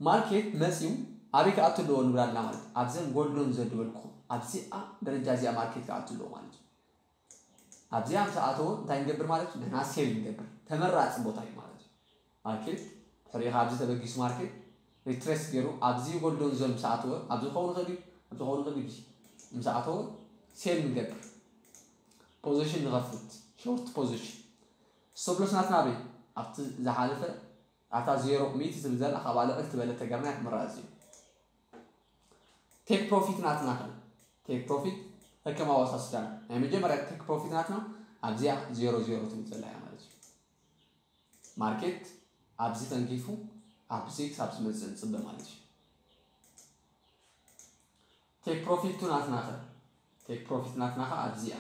ማርኬት መፂኡ ኣበይ ክኣቱ ኣለዎ ንብል ኣለና ማለት እዩ። ኣብዘን ጎልደን ዘድበልኩ ኣብዚኣ ደረጃ እዚኣ ማርኬት ክኣቱ ኣለዎ ማለት እዩ። ኣብዚኣ ምስ ኣተወ እንታይ ንገብር ማለት እዩ? ንሕና sell ንገብር። ተመራፂ ቦታ እዩ ማለት እዩ። ማርኬት ድሕሪኡ ካብዚ ተበጊሱ ማርኬት retrace ገይሩ ኣብዚ ጎልደን ዞን ምስ ኣተወ፣ ኣብዚ ክኸውን ይኽእል እዩ፣ ኣብዚ ክኸውን ይኽእል እዩ፣ ምስ ኣተወ sell ንገብር። position ንኸፍት፣ short position። stop loss ናትና ኣበይ? ኣብቲ ዝሓለፈ ኣታ ዜሮ ሚእቲ ትብል ዘላ ካብኣ ልዕል ትበለ ተገርና ክትምረፅ እዩ። take profit ናትና ከ፣ take profit ከከም ኣዋሳስዳና ናይ መጀመርያ take profit ናትና ኣብዚኣ ዜሮ ዜሮ ትብል ዘላ እያ ማለት እዩ። ማርኬት ኣብዚ ተንኪፉ ኣብዚ ክሳብ ዝመፅእ ንፅበ ማለት እዩ። take profit ቱ ናትና ከ፣ take profit ናትና ከ ኣብዚኣ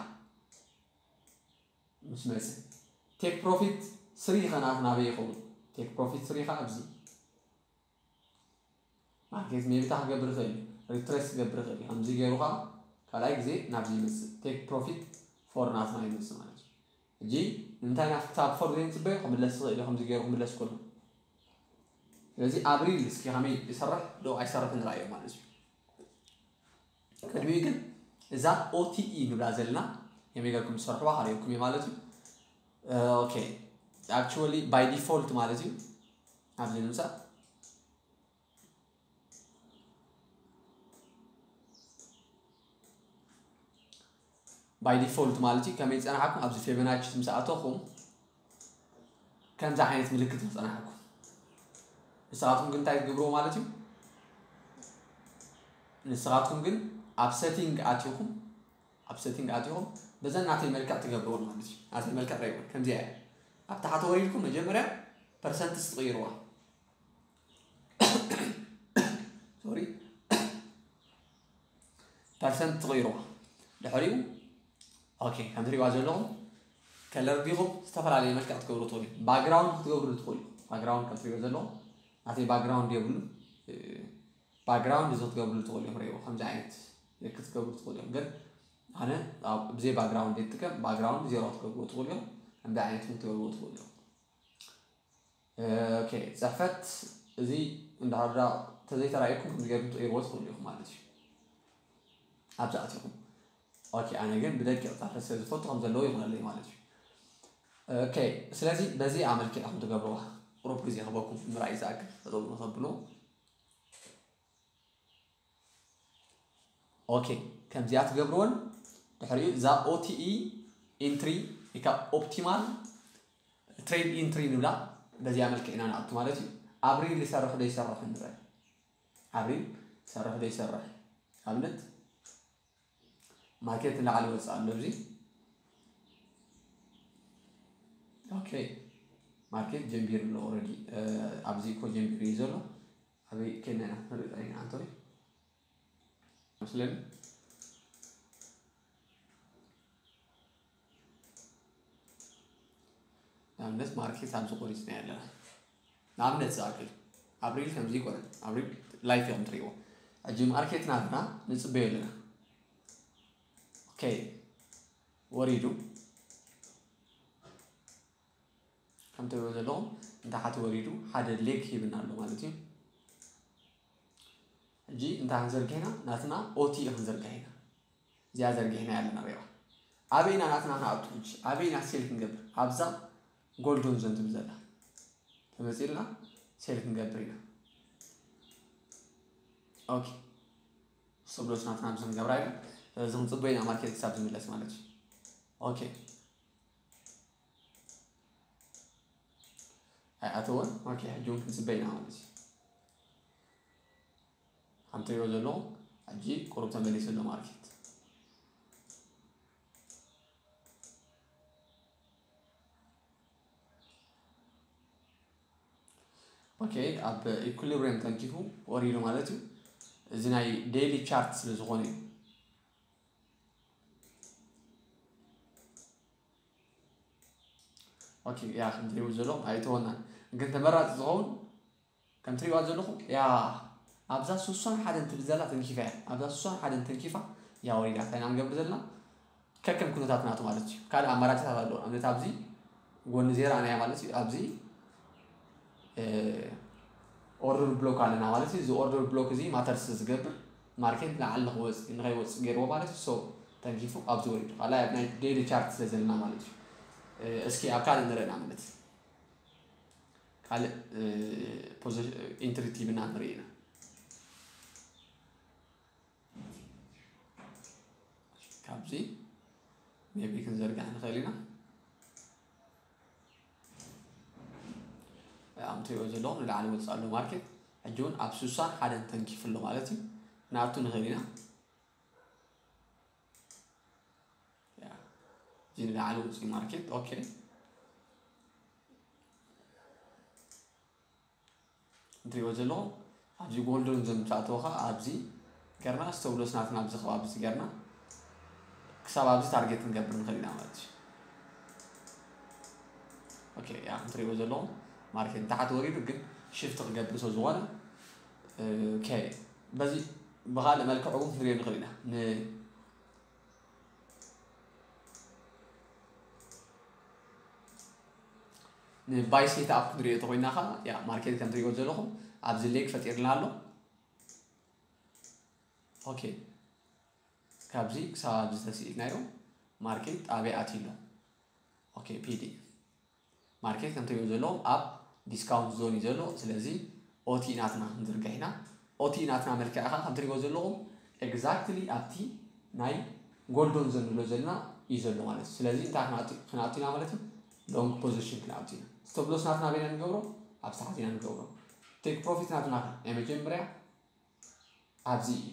ምስ መፀ፣ take profit ስሪ ከ ናትና ኣበይ ይኸውን? take profit ስሪ ከ ኣብዚ ማርኬት maybe እንታይ ክገብር ይኽእል እዩ? retrace ክገብር ይኽእል እዩ። ከምዚ ገይሩ ከዓ ካልኣይ ግዜ ናብዚ ይመፅእ። take profit ፎር ናትና ይመፅእ ማለት እዩ። ሕጂ ንምንታይ ናብ ክሳብ ፎር ዘይንፅበዮ? ክምለስ ይኽእል እዩ። ከምዚ ገይሩ ክምለስ ከሎ። ስለዚ ኣብ ሪል እስኪ ከመይ ይሰርሕ ዶ ኣይሰርሕን ንርኣዮ ማለት እዩ። ቅድሚኡ ግን እዛ OTE ንብላ ዘለና ከመይ ጌርኩም ትሰርሕዋ ከርእየኩም እየ ማለት እዩ። okay፣ actually by default ማለት እዩ። ኣብዚ ንምፃእ by default ማለት እዩ። ከመይ ዝፀናሓኩም ኣብዚ ፊቦናቺ ምስ ኣተኹም ከምዚ ዓይነት ምልክት ዝፀናሓኩም። ንስኻትኩም ግን እንታይ ትገብርዎ ማለት እዩ? ንስኻትኩም ግን ኣብ setting ኣትኹም፣ ኣብ setting ኣትኹም በዘን ናተይ መልክዕ ትገብርዎ ማለት እዩ። ናተይ መልክዕ ረይዎ ከምዚኣ እያ። ኣብ ታሕቲ ወሪድኩም መጀመርያ percents ትቕይርዋ። sorry፣ percent ትቕይርዋ። ድሕሪኡ okay፣ ከም ትሪእዋ ዘለኹም color ዲኹም ዝተፈላለየ መልክዕ ክትገብሩ ትኽእሉ። background ክትገብሩ ትኽእሉ። background ከም ትሪእዎ ዘለኹም ናተይ background የብሉን። background እዚ ክትገብሩ ትኽእሉ እዮም። ሪእዎ ከምዚ ዓይነት ክትገብሩ ትኽእሉ እዮም። ግን ኣነ ኣብ ብዘይ background ይጥቀም። background ዜሮ ክትገብሩ ትኽእሉ እዮም። ከምዚ ዓይነት እውን ክትገብሩ ትኽእሉ እዮም። okay፣ ፅሕፈት እዚ እንዳሃዳ ተዘይተራእየኩም ከምዚ ገይርኩም ትቕይርዎ ትኽእሉ ኢኹም ማለት እዩ። ኣብዚ ኣቲኹም okay፣ ኣነ ግን ብደቂቕ ፅሕፈት ስለ ዝፈቱ ከም ዘለዎ ይኾነለይ ማለት እዩ። okay፣ ስለዚ በዚ ኣመልኪዕኩም ትገብርዋ ቁሩብ ግዜ ክበኩም ምርኣይ ዝኣክል ጠጠው ንኸብሎ። okay፣ ከምዚኣ ትገብርዎን ድሕሪኡ እዛ OTE entry ወይ ከዓ optimal trade entry ንብላ በዚኣ መልክዕ ኢና ንኣቱ ማለት እዩ። ኣብ ሪል ይሰርሕ ዶ ይሰርሕ ንርአ። ኣብ ሪል ይሰርሕ ዶ ይሰርሕ። ኣብነት ማርኬት ንላዕሊ ይወፅእ ኣሎ ኣብዚ። okay፣ ማርኬት ጀምቢሩ ኣሎ already። ኣብዚ እኮ ጀምቢሩ እዩ ዘሎ። ኣበይ ከይድና ኢና ክንርኢ ጥራይ ኢና ኣንቶኒ መስለኒ። ንኣብነት ማርኬት ኣብዚ ቆሪፅና ኣለና። ንኣብነት ዝኣክል ኣብ ሪል ከምዚ ይኮነ፣ ኣብ ሪል ላይፍ እዮም ትሪእዎ። ሕጂ ማርኬት ናትና ንፅበዮ ኣለና። ኦኬ፣ ወሪዱ ከም ትሪእዎ ዘለኹም ንታሕቲ ወሪዱ ሓደ ሌግ ሂብና ኣሎ ማለት እዩ። ሕጂ እንታይ ክንዘርግሕ ኢና? ናትና ኦቲ ክንዘርግሕ ኢና። እዚኣ ዘርጊሕና ኣለና ሪባ። ኣበይና ናትና ንኣቱ? ሕጂ ኣበይና ሴል ክንገብር? ኣብዛ ጎልደን ዞን ትብል ዘላ ተመፂልና ሴል ክንገብር ኢና። ኦኬ፣ ስቶፕ ሎስ ናትና ኣብዚ ክንገብራ ኢና። ስለዚ ክንፅበ ኢና ማርኬት ክሳብ ዝምለስ ማለት እዩ። ኦኬ፣ ኣይኣተወን። ኦኬ፣ ሕጂ እውን ክንፅበ ኢና ማለት እዩ። ከም ትሪእዎ ዘለኹም ሕጂ ቁሩብ ተመሊሱ ኣሎ ማርኬት። ኦኬ፣ ኣብ ኢኩሊብሪየም ተንኪፉ ወሪዱ ማለት እዩ። እዚ ናይ ዴይሊ ቻርት ስለ ዝኾነ እዩ። ኦኬ፣ ያ ከም ትሪእዎ ዘለኹም ኣይተወናን፣ ግን ተመራፂ ዝኸውን ከም ትሪእዋ ዘለኹም ያ ኣብዛ ስሳን ሓደን ትብል ዘላ ተንኪፋ እያ። ኣብዛ ስሳን ሓደን ተንኪፋ ያ ወሪዳ። እንታይ ኢና ንገብር ዘለና? ከከም ኩነታት ናቱ ማለት እዩ። ካልእ ኣማራጭታት ኣለዎ። ኣብነት ኣብዚ ጎኒ ዜራ ኣነያ ማለት እዩ። ኣብዚ ኦርደር ብሎክ ኣለና ማለት እዩ። እዚ ኦርደር ብሎክ እዚ ማተርስ ዝገብር ማርኬት ንላዕሊ ንክወፅ ንከይወፅ ገይርዎ ማለት እዩ። ሶ ተንኪፉ ኣብዚ ወሪዱ። ካልኣይ ኣብ ናይ ዴይሊ ቻርት ስለ ዘለና ማለት እዩ። እስኪ ኣብ ካልእ ንርኢ ንኣብነት ካልእ ኢንትሪ ቲብና ንርኢ ኢና። ካብዚ ሜቢ ክንዘርጋሕ ንኽእል ኢና። ኣም ትሪኦ ዘለኹም ንላዕሊ ወፅእ ኣሎ ማርኬት። ሕጂ እውን ኣብ ስሳን ሓደን ተንኪፉ ኣሎ ማለት እዩ። ንኣቱ ንኽእል ኢና። ያ፣ እዚ ንላዕሊ ውፅእ ማርኬት። ኦኬ፣ እንትሪእዎ ዘለኹም ኣብዚ ጎልደን ዞን ምስ ኣተወ ከዓ ኣብዚ ገርና ስቶፕ ሎስ ናትና ኣብዚ ከባቢ እዚ ገርና ክሳብ ኣብዚ ታርጌት ክንገብር ንኽእል ኢና ማለት እዩ። ኦኬ፣ ያ፣ እንትሪእዎ ዘለኹም ማርኬት ንታሕቲ ወሪዱ ግን ሽፍት ክገብር ስለ ዝኾነ፣ ኦኬ፣ በዚ ብኻልእ መልክዕ እውን ክንሪኦ ንኽእል ኢና። ን ንባይ ሴት ኣፕ ክንሪኦ ተኮይና ከዓ ያ ማርኬት ከም ትሪእዎ ዘለኹም ኣብዚ ሌግ ፈጢርና ኣሎ። ኦኬ፣ ካብዚ ክሳብ ኣብዚ ተስኢልናዮ ማርኬት ጣብያ ኣትዩ ኣሎ። ኦኬ፣ ፒዲ ማርኬት ከም ትሪእዎ ዘለኹም ኣብ ዲስካውንት ዞን እዩ ዘሎ። ስለዚ ኦቲ ናትና ክንዝርግሕ ኢና። ኦቲ ናትና መልክዕ ከዓ ከም ትሪእዎ ዘለኹም ኤግዛክትሊ ኣብቲ ናይ ጎልደን ዞን ንብሎ ዘለና እዩ ዘሎ ማለት እዩ። ስለዚ እንታይ ክንኣቱ ኢና ማለት እዩ? ሎንግ ፖዚሽን ክንኣቱ ኢና። ስቶፕ ሎስ ናትና ኣበይና ንገብሮ? ኣብ ታሕቲ ኢና ንገብሮ። ቴክ ፕሮፊት ናትና ከ ናይ መጀመርያ ኣብዚ እዩ።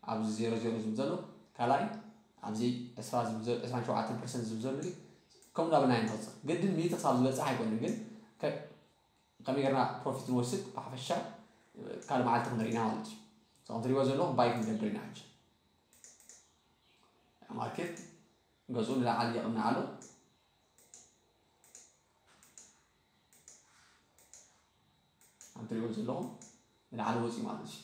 ኣብዚ ዜሮ ዜሮ ዝብል ዘሎ ካልኣይ ኣብዚ ዕስራ ዝብል ዘሎ ዕስራን ሸውዓተን ፐርሰንት ዝብል ዘሎ ከምኡ እንዳበልና ኢና ንቕፅል። ግድን ሚእቲ ክሳብ ዝበፅሕ ኣይኮንን ግን ከ- ከመይ ጌርና ፕሮፊት ንወስድ ብሓፈሻ ካልእ መዓልቲ ክንርኢ ኢና ማለት እዩ። So ከም ትሪእዎ ዘለኹም ባይ ክንገብር ኢና ሕጂ። ማርኬት ገፁ ንላዕሊ ይቕንዕ ኣሎ። ከም ትሪእዎ ዘለኹም ንላዕሊ ወፂኡ ማለት እዩ።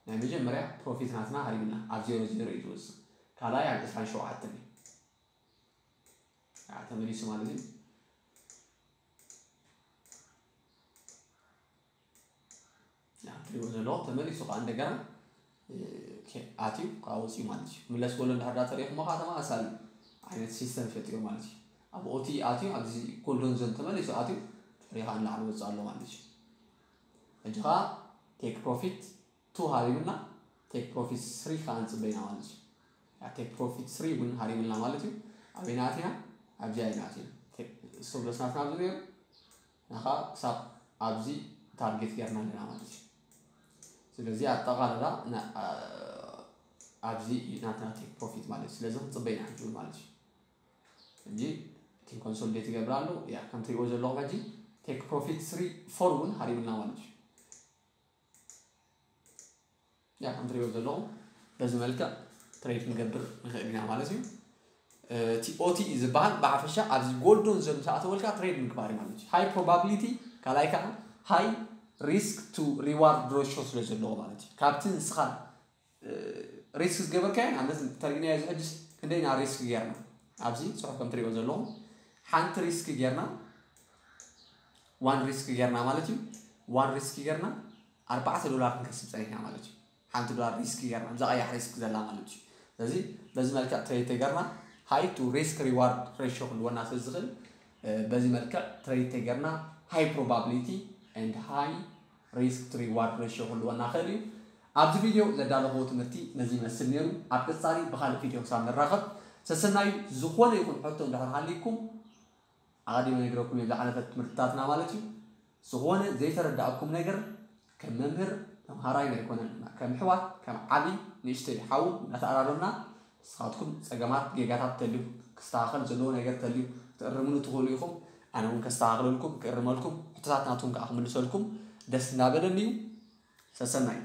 ናይ መጀመርያ ፕሮፊት ናትና ሃሪምና ኣብ ዜሮ ዜሮ እዩ ዝወፅእ። ካልኣይ ኣብ ዕስራን ሸውዓተን እዩ። ያ፣ ተመሊሱ ማለት እዩ። ያ፣ ትሪእዎ ዘለኹም ተመሊሱ ከዓ እንደገና እ፣ ኦኬ፣ ኣትዩ ከዓ ወፂኡ ማለት እዩ። ምለስ በሎ እንዳሕዳ ተሪእኹሞ ከዓ ተመሳሳሊ ዓይነት ሲስተም ፈጢሩ ማለት እዩ። ኣብ ኦቲ ኣትዩ ኣብዚ ጎልደን ዞን ተመሊሱ ኣትዩ ድሕሪ ከዓ ንላዕሊ ወፅእ ኣሎ ማለት እዩ። ሕጂ ከዓ ቴክ ፕሮፊት ቱ ሃሪምና ቴክ ፕሮፊት ስሪ ከዓ ንፅበይና ማለት እዩ። ያ ቴክ ፕሮፊት ስሪ እውን ሃሪምና ማለት እዩ። ኣበይና ኣቲና? ኣብዚኣ ኢና ኣቲና። ቴክ- ስቶፕ ሎስ ናትና ኣብዚ ነይሩ ናኻ ክሳብ ኣብዚ ታርጌት ጌርና ኣለና ማለት እዩ። ስለዚ ኣጠቓልላ ና- ኣ- ኣብዚ እዩ ናትና ቴክ ፕሮፊት ማለት እዩ። ስለዚ ክንፅበይና ሕጂ እውን ማለት እዩ። ሕጂ እቲ ኮንሶሊዴት ይገብር ኣሎ። ያ ከም ትሪእዎ ዘለኹም ሕጂ ቴክ ፕሮፊት ስሪ ፎር እውን ሃሪምና ማለት እዩ። ያ ከም ትሪእዎ ዘለኹም በዚ መልክዕ ትሬድ ክንገብር ንኽእል ኢና ማለት እዩ። እቲ ኦቲ ዝበሃል ብሓፈሻ ኣብዚ ጎልዶን ዘሎ ተኣተወልካ ትሬድ ምግባር እዩ ማለት እዩ። High probability ካልኣይ ከዓ high risk to reward ratio ስለ ዘለዎ ማለት እዩ። ካብቲ ንስኻ ሪስክ ዝገበርካዮ ንኣብነት ተሪእናዮ እዚ ሕጂ ክንደይና ሪስክ ጌርና ኣብዚ ፅሑፍ ከም ትሪእዮ ዘለኹም ሓንቲ ሪስክ ጌርና ዋን ሪስክ ጌርና ማለት እዩ። ዋን ሪስክ ጌርና ኣርባዕተ ዶላር ክንከስብ ፀኒሕና ማለት እዩ። ሓንቲ ዶላር ሪስክ ጌርና እዛ ቀያሕ ሪስክ ዘላ ማለት እዩ። ስለዚ በዚ መልክዕ ትሬድ ተገርና high to risk reward ratio ክልወና ስለ ዝኽእል በዚ መልክዕ ትሬድ ተገርና high probability and high risk to reward ratio ክልወና ክእል እዩ። ኣብዚ ቪድዮ ዘዳለኽዎ ትምህርቲ ነዚ ይመስል ነይሩ። ኣብ ቀፃሊ ብካልእ ቪድዮ ክሳብ ንራኸብ ሰሰናዩ። ዝኾነ ይኹን ሕቶ እንድሕር ሃልይኩም ኣቐዲመ ነግረኩም እየ ዝሓለፈት ትምህርትታትና ማለት እዩ። ዝኾነ ዘይተረዳእኩም ነገር ከም መምህር ተምሃራይ ኣይኮነን፣ ከም ኣሕዋት ከም ዓቢ ንእሽተይ ሓው እናተኣራረምና ንስኻትኩም ፀገማት ጌጋታት ተልዩ ክስተኻኸል ዘለዎ ነገር ተልዩ ክትእርምሉ ትኽእሉ ኢኹም። ኣነ እውን ከስተኻኽለልኩም ክእርመልኩም ሕቶታት ናትኩም ከዓ ክምልሰልኩም ደስ እናበለኒ እዩ። ሰሰናዩ።